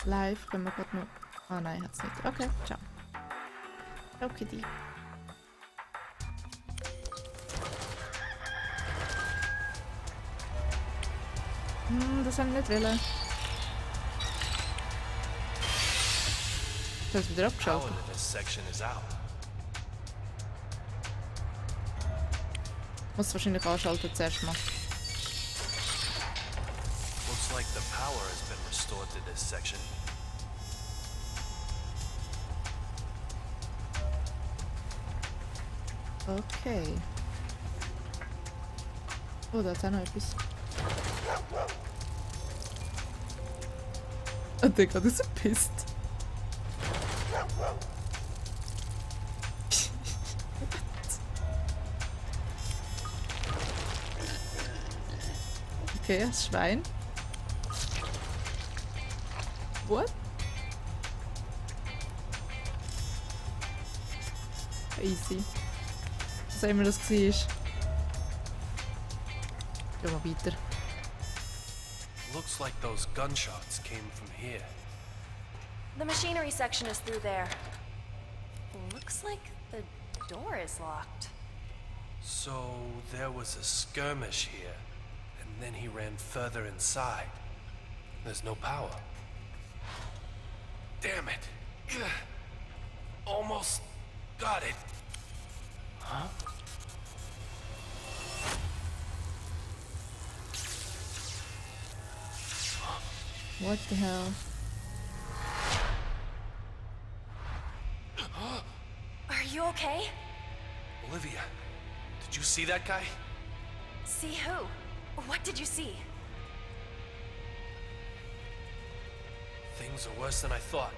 Live können wir gerade noch. Ah nein, hat's nicht. Okay, ciao. Okay, die. Das haben wir nicht wollen. Das ist wieder abgeschaltet. Power to this section is out. Muss wahrscheinlich anschalten zuerst mal. Looks like the power has been restored to this section. Okay. Oh, da ist auch noch etwas. Oh, der gerade rausgepisst. Okay, das Schwein. What? Easy. Was auch immer das war. Gehen wir weiter. Looks like those gunshots came from here. The machinery section is through there. Looks like the door is locked. So there was a skirmish here, and then he ran further inside. There's no power. Damn it! Ugh. Almost got it. Huh? What the hell? Are you okay? Olivia, did you see that guy? See who? What did you see? Things are worse than I thought.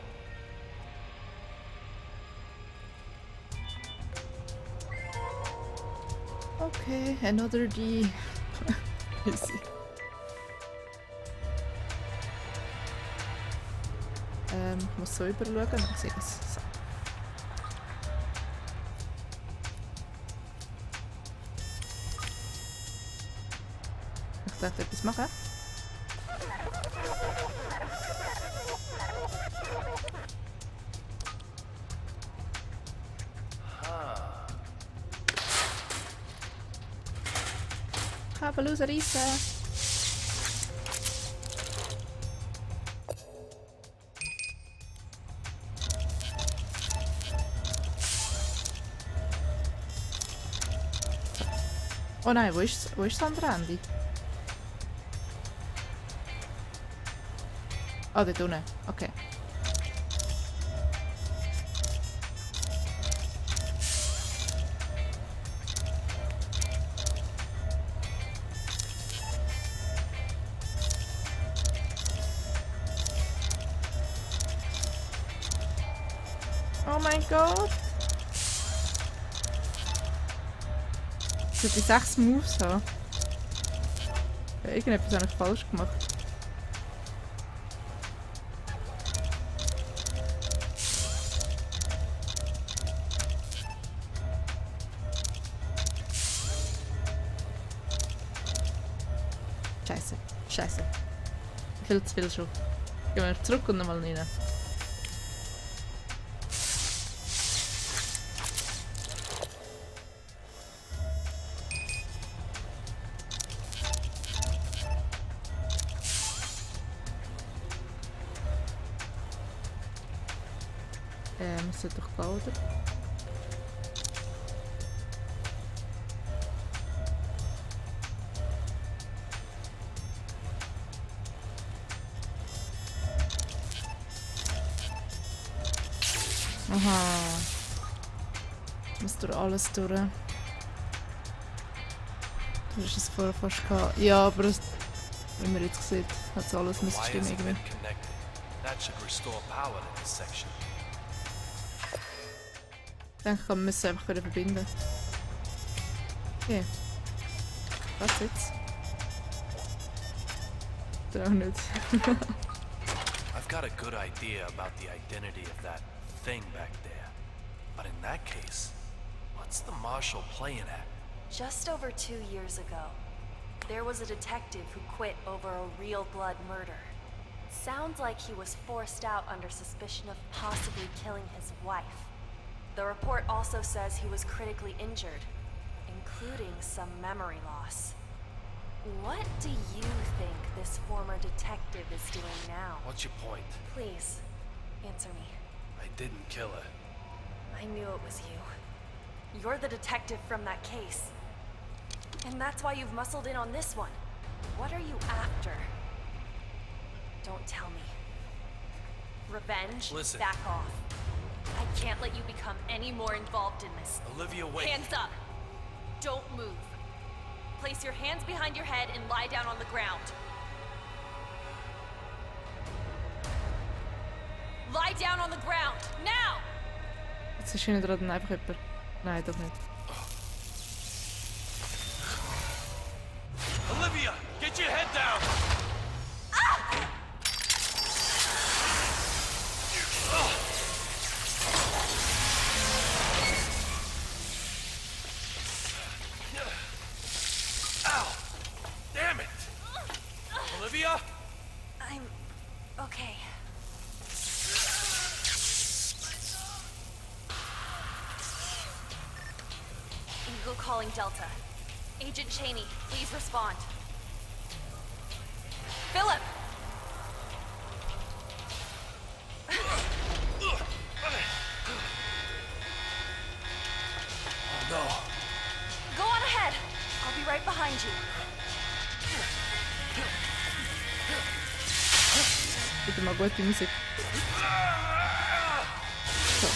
Okay, another D. Easy. Ich muss so überschauen, dann sehe ich es. So. Ich dachte, etwas machen. Kabel rausreißen. Oh nein, wo ist das andere Ende? Ah, dort unten. Okay. Oh mein Gott! Ich sollte 6 Moves haben. Ja, irgendetwas habe ich falsch gemacht. Scheiße. Scheiße. Viel zu viel schon. Gehen wir zurück und nochmal rein. Müsste doch gehen, oder? Aha. Muss durch alles durch. Du hast es vorher fast gehabt. Ja, aber es, wie man jetzt sieht, hat es alles müsste Why stimmen isn't irgendwie. it connected? That should restore power to this section. Ich denke, man müsste einfach wieder verbinden. Okay. Was jetzt? Oder auch nicht. I've got a good idea about the identity of that thing back there. But in that case, what's the Marshal playing at? Just over 2 years ago, there was a detective who quit over a real blood murder. Sounds like he was forced out under suspicion of possibly killing his wife. The report also says he was critically injured, including some memory loss. What do you think this former detective is doing now? What's your point? Please, answer me. I didn't kill her. I knew it was you. You're the detective from that case. And that's why you've muscled in on this one. What are you after? Don't tell me. Revenge? Listen. Back off. I can't let you become any more involved in this. Olivia, wait. Hands up! Don't move. Place your hands behind your head and lie down on the ground. Lie down on the ground, now! Jetzt ist hinten dran einfach jemand. Nein, doch nicht. Olivia, get your head down! Ow! Damn it! Olivia? I'm okay. Eagle calling Delta. Agent Cheney, please respond. Philip! Oh no. Go on ahead. I'll be right behind you. Bitte mal gute Musik. So.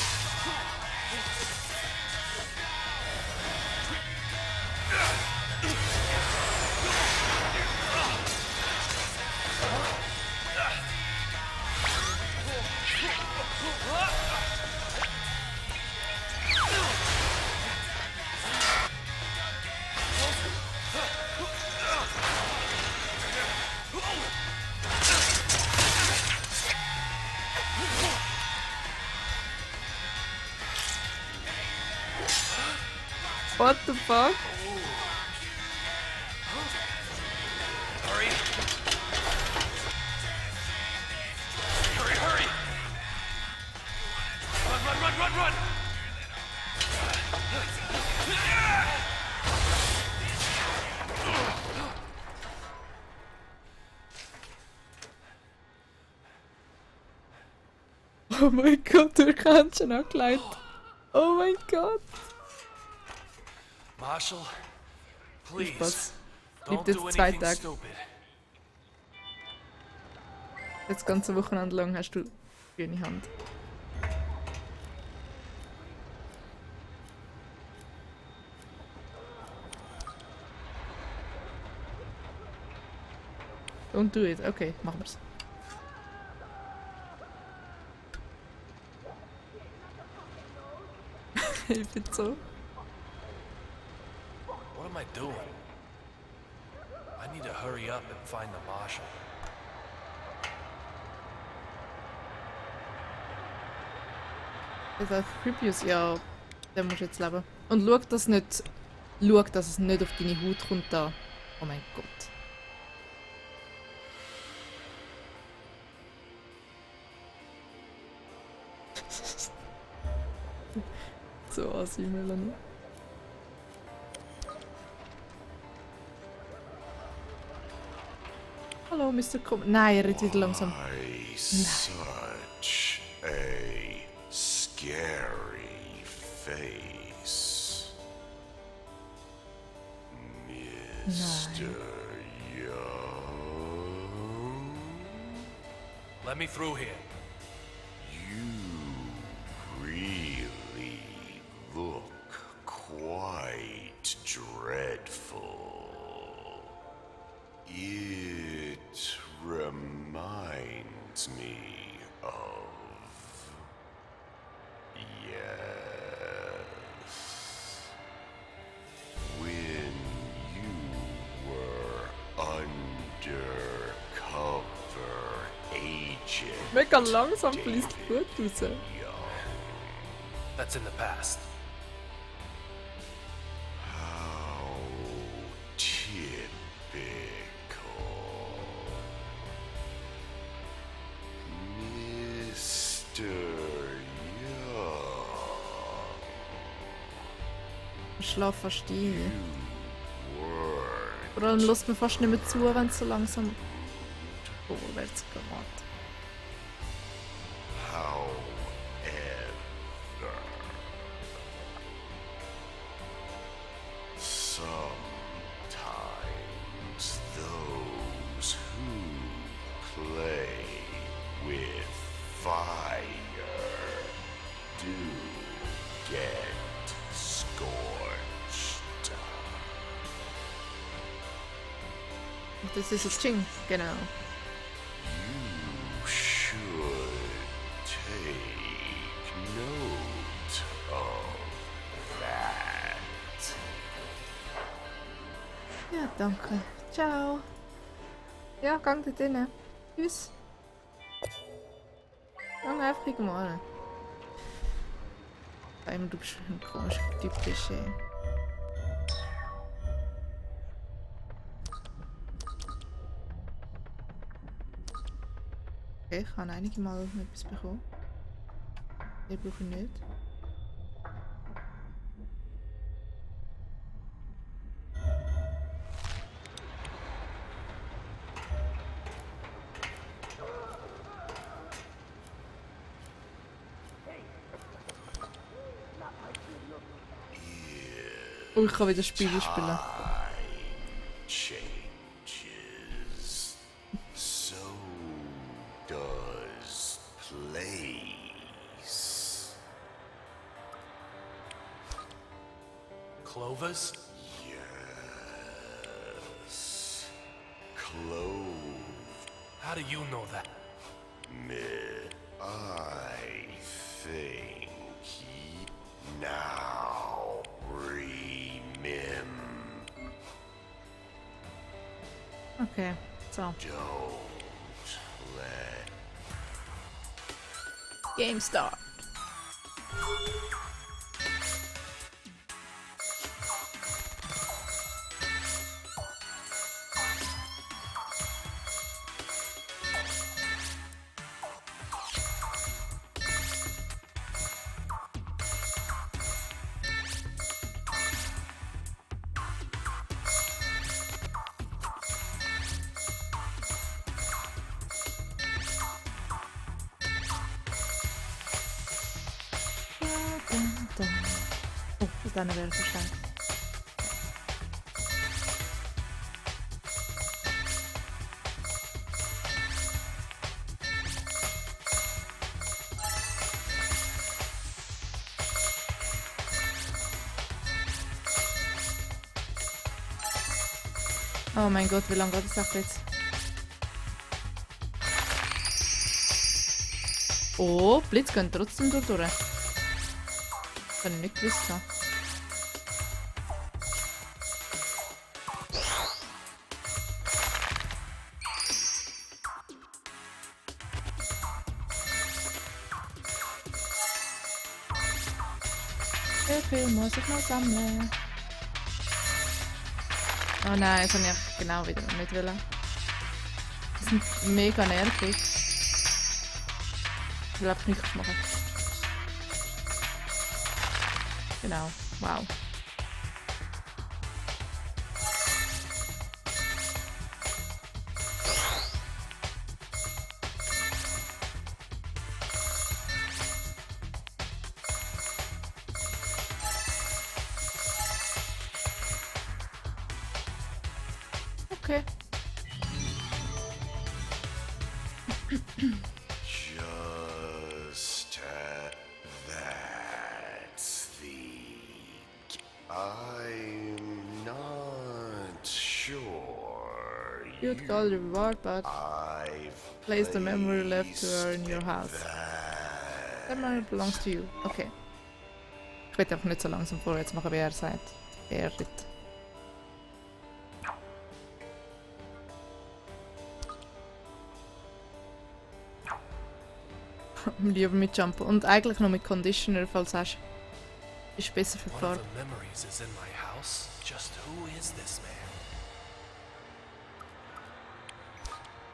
What the fuck? Hurry! Hurry, hurry! Run, run, run, run, run! Oh mein Gott, du kannst schon angelegt. Oh mein Gott. Marshal, please, Spaß. don't Bleibt jetzt do 2 anything Tage. stupid. Das ganze Wochenende lang hast du grüne Hand. Don't do it. Okay, machen wir's. Ich bin so. What am I doing? I need to hurry up and find the Marshal. Das ist Creepius, ja, den musst du jetzt leben. Und schau, dass es nicht auf deine Haut kommt da. Oh mein Gott. so assi, Melanie. Hallo, Mr. Nein, er redet wieder langsam. Why such a scary face, Mr. Young? Let me through here. You really look quite dreadful. It reminds me of... Yes. When you were undercover agent. Mega langsam fließt Blut raus. That's in the past. How typical. Mr. Young. Ich schlafe fast ein. Were Vor allem lässt mir fast nicht mehr zu, wenn es so langsam vorwärts geht. however, sometimes those who play with fire do get scorched. Das ist das Ding, genau. You should take note of that. Ja, danke. Ciao. Ja, gang dort rein. Tschüss. Gang einfach irgendwo hin. Du bist ein komischer Typ. Okay, ich habe einige Mal etwas bekommen. Den brauche ich nicht. Oh, ich kann wieder Spiele spielen. Changes. So does place. Clovers? Yes. Clove. How do you know that? I think now remember. Okay, so. Don't let Game start. Oh, das eine wäre verstanden. Oh mein Gott, wie lange geht das auch jetzt? Oh, Blitz geht trotzdem durch. Das habe ich nicht gewusst. Wie viel muss ich noch sammeln? Oh nein, das habe ich genau wieder nicht wollen. Das ist mega nervig. Ich will einfach nichts machen. Genau, wow. Okay. Just that's the. I'm not sure. You would call the reward, but I've place the memory left to her in your placed house. that. That memory belongs to you. Okay. Ich will einfach nicht so langsam vorwärts machen, wie er sagt. Er ritt. Lieber mit Shampoo. Und eigentlich noch mit Conditioner, falls du hast. Ist besser für die One of Farbe. the memories is in my house. Just who is this man?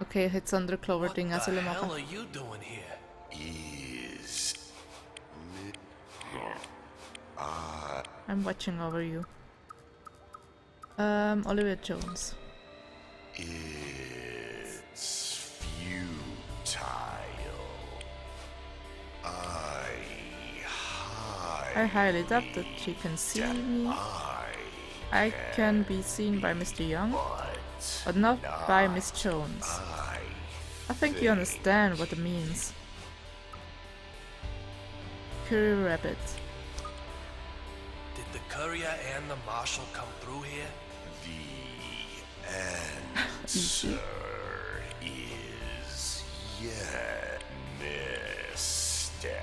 Okay, ich hätte das andere Clover-Ding auch What the sollen hell machen. are you doing here? Is. I'm watching over you. Olivia Jones. It's futile. I highly doubt that she can see me. I can be seen by Mr. Young, but not by Miss Jones. I think you understand what it means. Curry Rabbit. Did the courier and the marshal come through here? The answer is yes, Mr.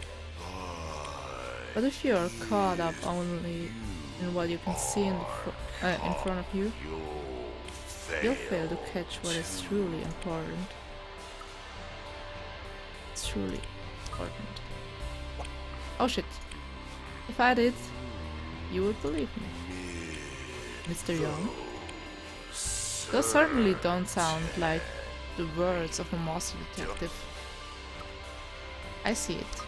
What if you're caught up only in what you can see in front of you? You'll fail to catch what is truly important. It's truly important. Oh shit. If I did, you would believe me. Mr. Young? Those certainly don't sound like the words of a master detective. I see it.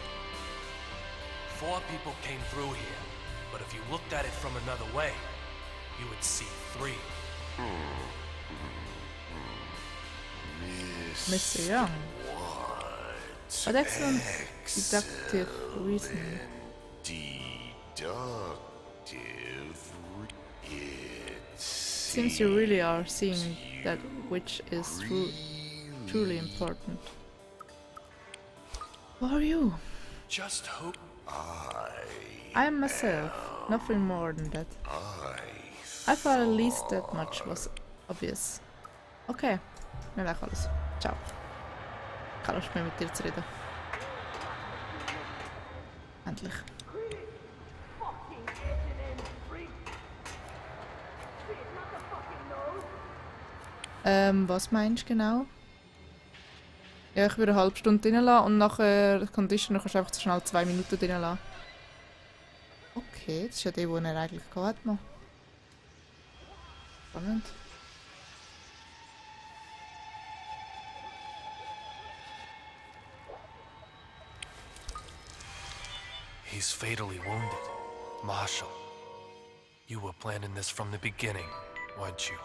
4 people came through here, but if you looked at it from another way, you would see 3. Mr. Young. What excellent deductive reasoning. Seems you really are seeing that which is truly important. Who are you? Just who? I am myself, nothing more than that. I thought at least that much was obvious. Okay, mir lag alles. Ciao. Ich kann Lust mehr mit dir zu reden. Endlich. Was meinst du genau? Ja, ich würde eine halbe Stunde drin lassen und nachher den Conditioner kannst du einfach so schnell 2 Minuten drin lassen. Okay, das ist ja der, den er eigentlich gehabt hat. Spannend. He's fatally wounded. Marshal, you were planning this from the beginning, weren't you?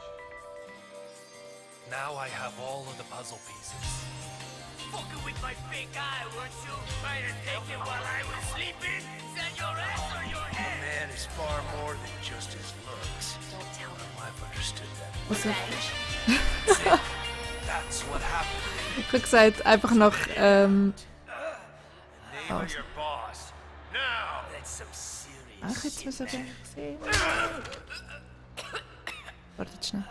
Now I have all of the puzzle pieces. Fucking with my fake eye, weren't you? Trying to take it while I was sleeping? Is that your ass or your head? A man is far more than just his looks. Don't tell him. I've understood that. Was er? That's what happened. Ich habe gesagt, einfach noch, Name Oh. of your boss. Now! That's some serious Ach, jetzt müssen wir sehen. Wartet schnell.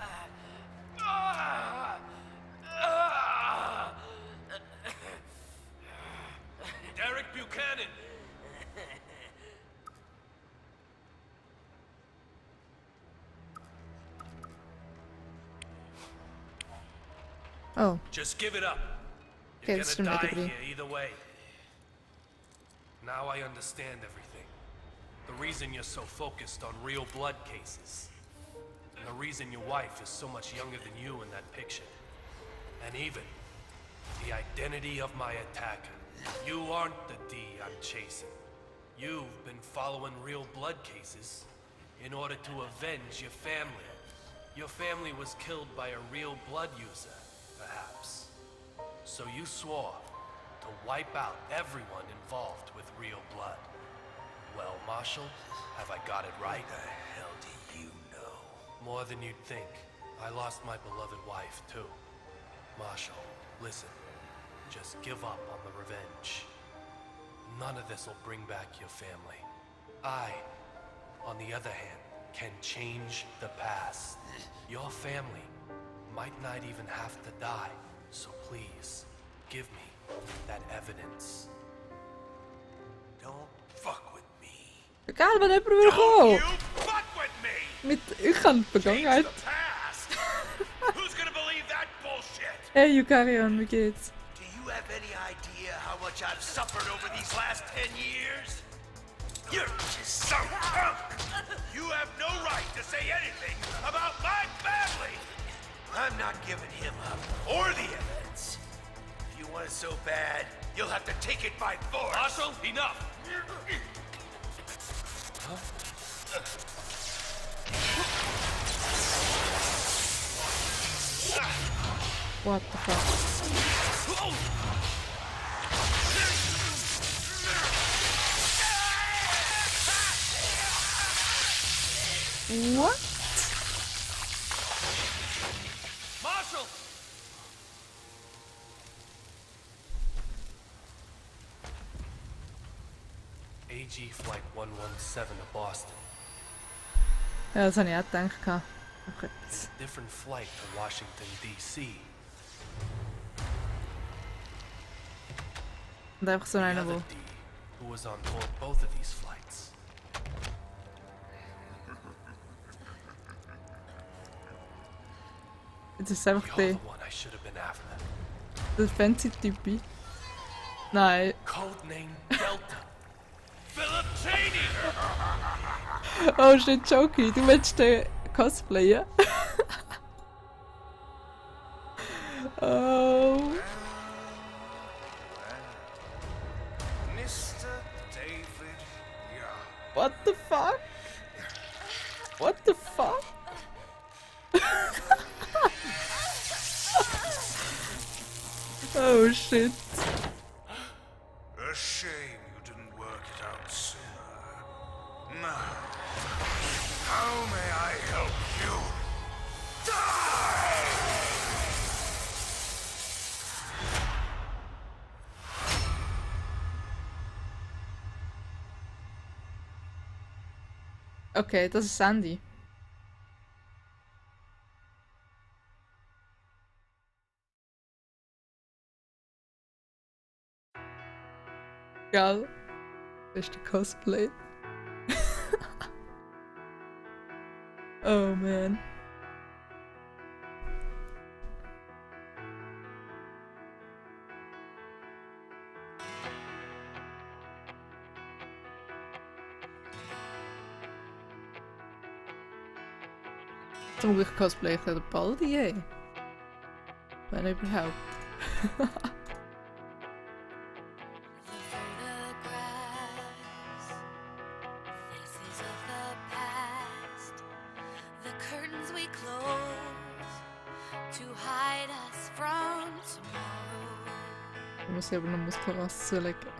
Derek Buchanan! Oh, Just give it up. okay, You're das gonna stimmt die nicht. here either way. Now I understand everything. The reason you're so focused on real blood cases. And the reason your wife is so much younger than you in that picture. And even the identity of my attacker. You aren't the D I'm chasing. You've been following real blood cases in order to avenge your family. Your family was killed by a real blood user, perhaps. So you swore to wipe out everyone involved with real blood. Well, Marshall, have I got it right? What the hell do you know? More than you'd think. I lost my beloved wife, too. Marshall, listen. Just give up on the revenge. None of this will bring back your family. I, on the other hand, can change the past. Your family might not even have to die. So please, give me that evidence. Don't fuck with me. Egal, wann jemand will kommen. You fuck with me! Mit, ich kann die Vergangenheit. The past! Who's gonna believe that bullshit? Hey, Yukarion, wie geht's? Do you have any idea how much I've suffered over these last 10 years? You're just some punk! You have no right to say anything about my family! I'm not giving him up, or the evidence. If you want it so bad, you'll have to take it by force! Marshall, enough! What the fuck? What? Marshall! AG Flight 117 to Boston. Ja, das habe ich auch gedacht. Okay. It's a different flight to Washington, D.C. Und einfach so The einer, other wo... D, who was on board both of these flights. Das ist einfach You're der, the one I should have been after. der fancy Typi. Nein. Codename Delta. Philip Cheney! Oh, ist nicht Jokey, du willst den cosplayen? Oh. Mr. David Young. What the fuck? What the fuck? Oh shit. A shame you didn't work it out sooner. Now, how may I help you? Die! Okay, das ist Sandy. Geil. Das ist der Cosplay. Oh man. Zum Glück cosplay ich den Baldi, ey. Wenn überhaupt. Ich muss aber noch Muskelmasse zulegen.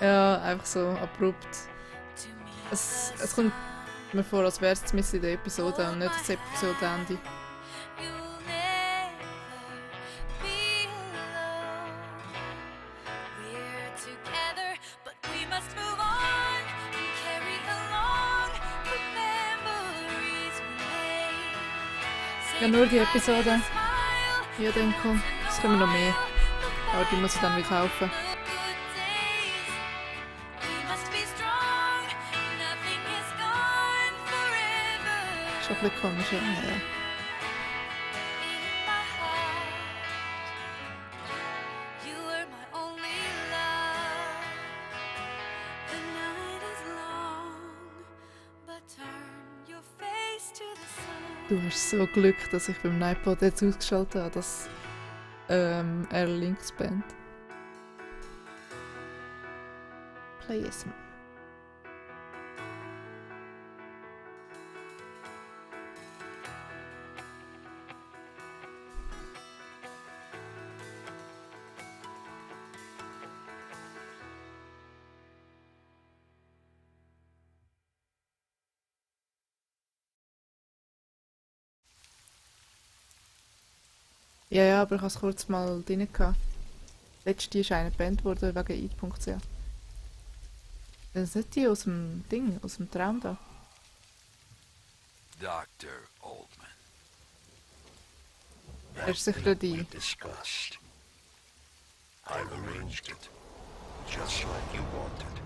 Ja, einfach so abrupt. Es kommt mir vor, als wäre es mitten in der Episode und nicht das Episodenende. Ja, nur die Episode. Ja, denke es kommen noch mehr. Aber die muss ich dann wieder kaufen. Schon ein bisschen komisch, ja. Du hast so Glück, dass ich beim iPod jetzt ausgeschaltet habe, dass er links band. lesen. Ja, ja, aber ich habe es kurz mal drin gehabt. Letzte ist eine Band geworden wegen id.ch. Das ist nicht die aus dem Ding, aus dem Traum da. Dr. Oldman. Das ist sicher die. Discussed. I've arranged it, just like you wanted.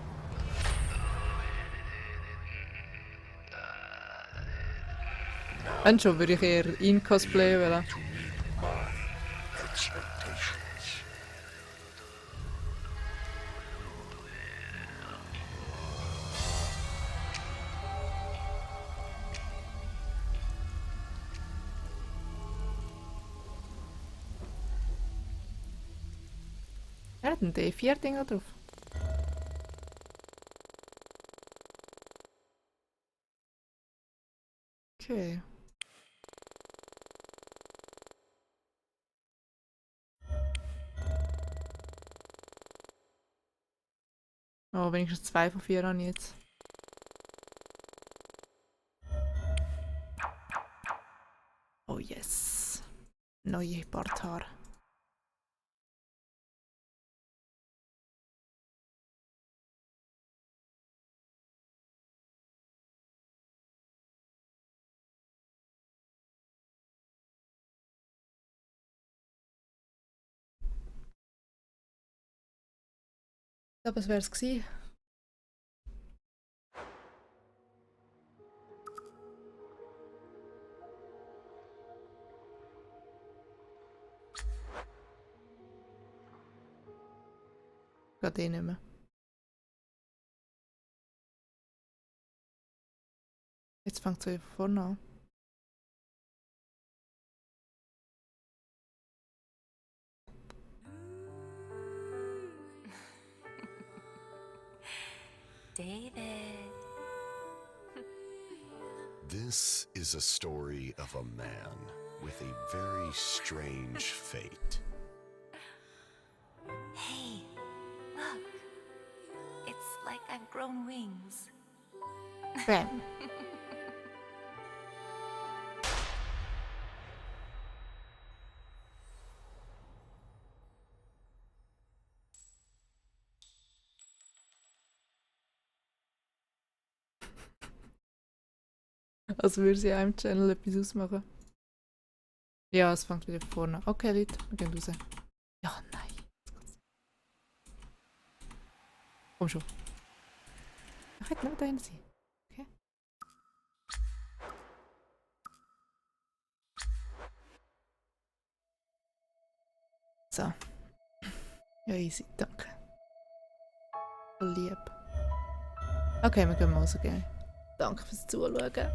Wenn schon, würde ich eher ihn cosplayen wollen. To meet my expectations. Er hat ein D4-Ding da drauf. Okay. Oh, wenigstens 2 von 4 habe ich jetzt. Oh yes. Neue Barthaar. Ich glaube, es wäre es gewesen. Geht eh nicht mehr. Jetzt fängt es wieder von vorne an. David. This is a story of a man with a very strange fate. Hey, look. It's like I've grown wings. Bam. Also würde sie einem Channel etwas ausmachen. Ja, es fängt wieder von vorne an. Okay, Leute, wir gehen raus. Ja, nein. Komm schon. Ich hätte nicht da sein. Okay. So. Ja, easy, danke. Voll lieb. Okay, wir können mal rausgehen. Danke fürs Zuschauen.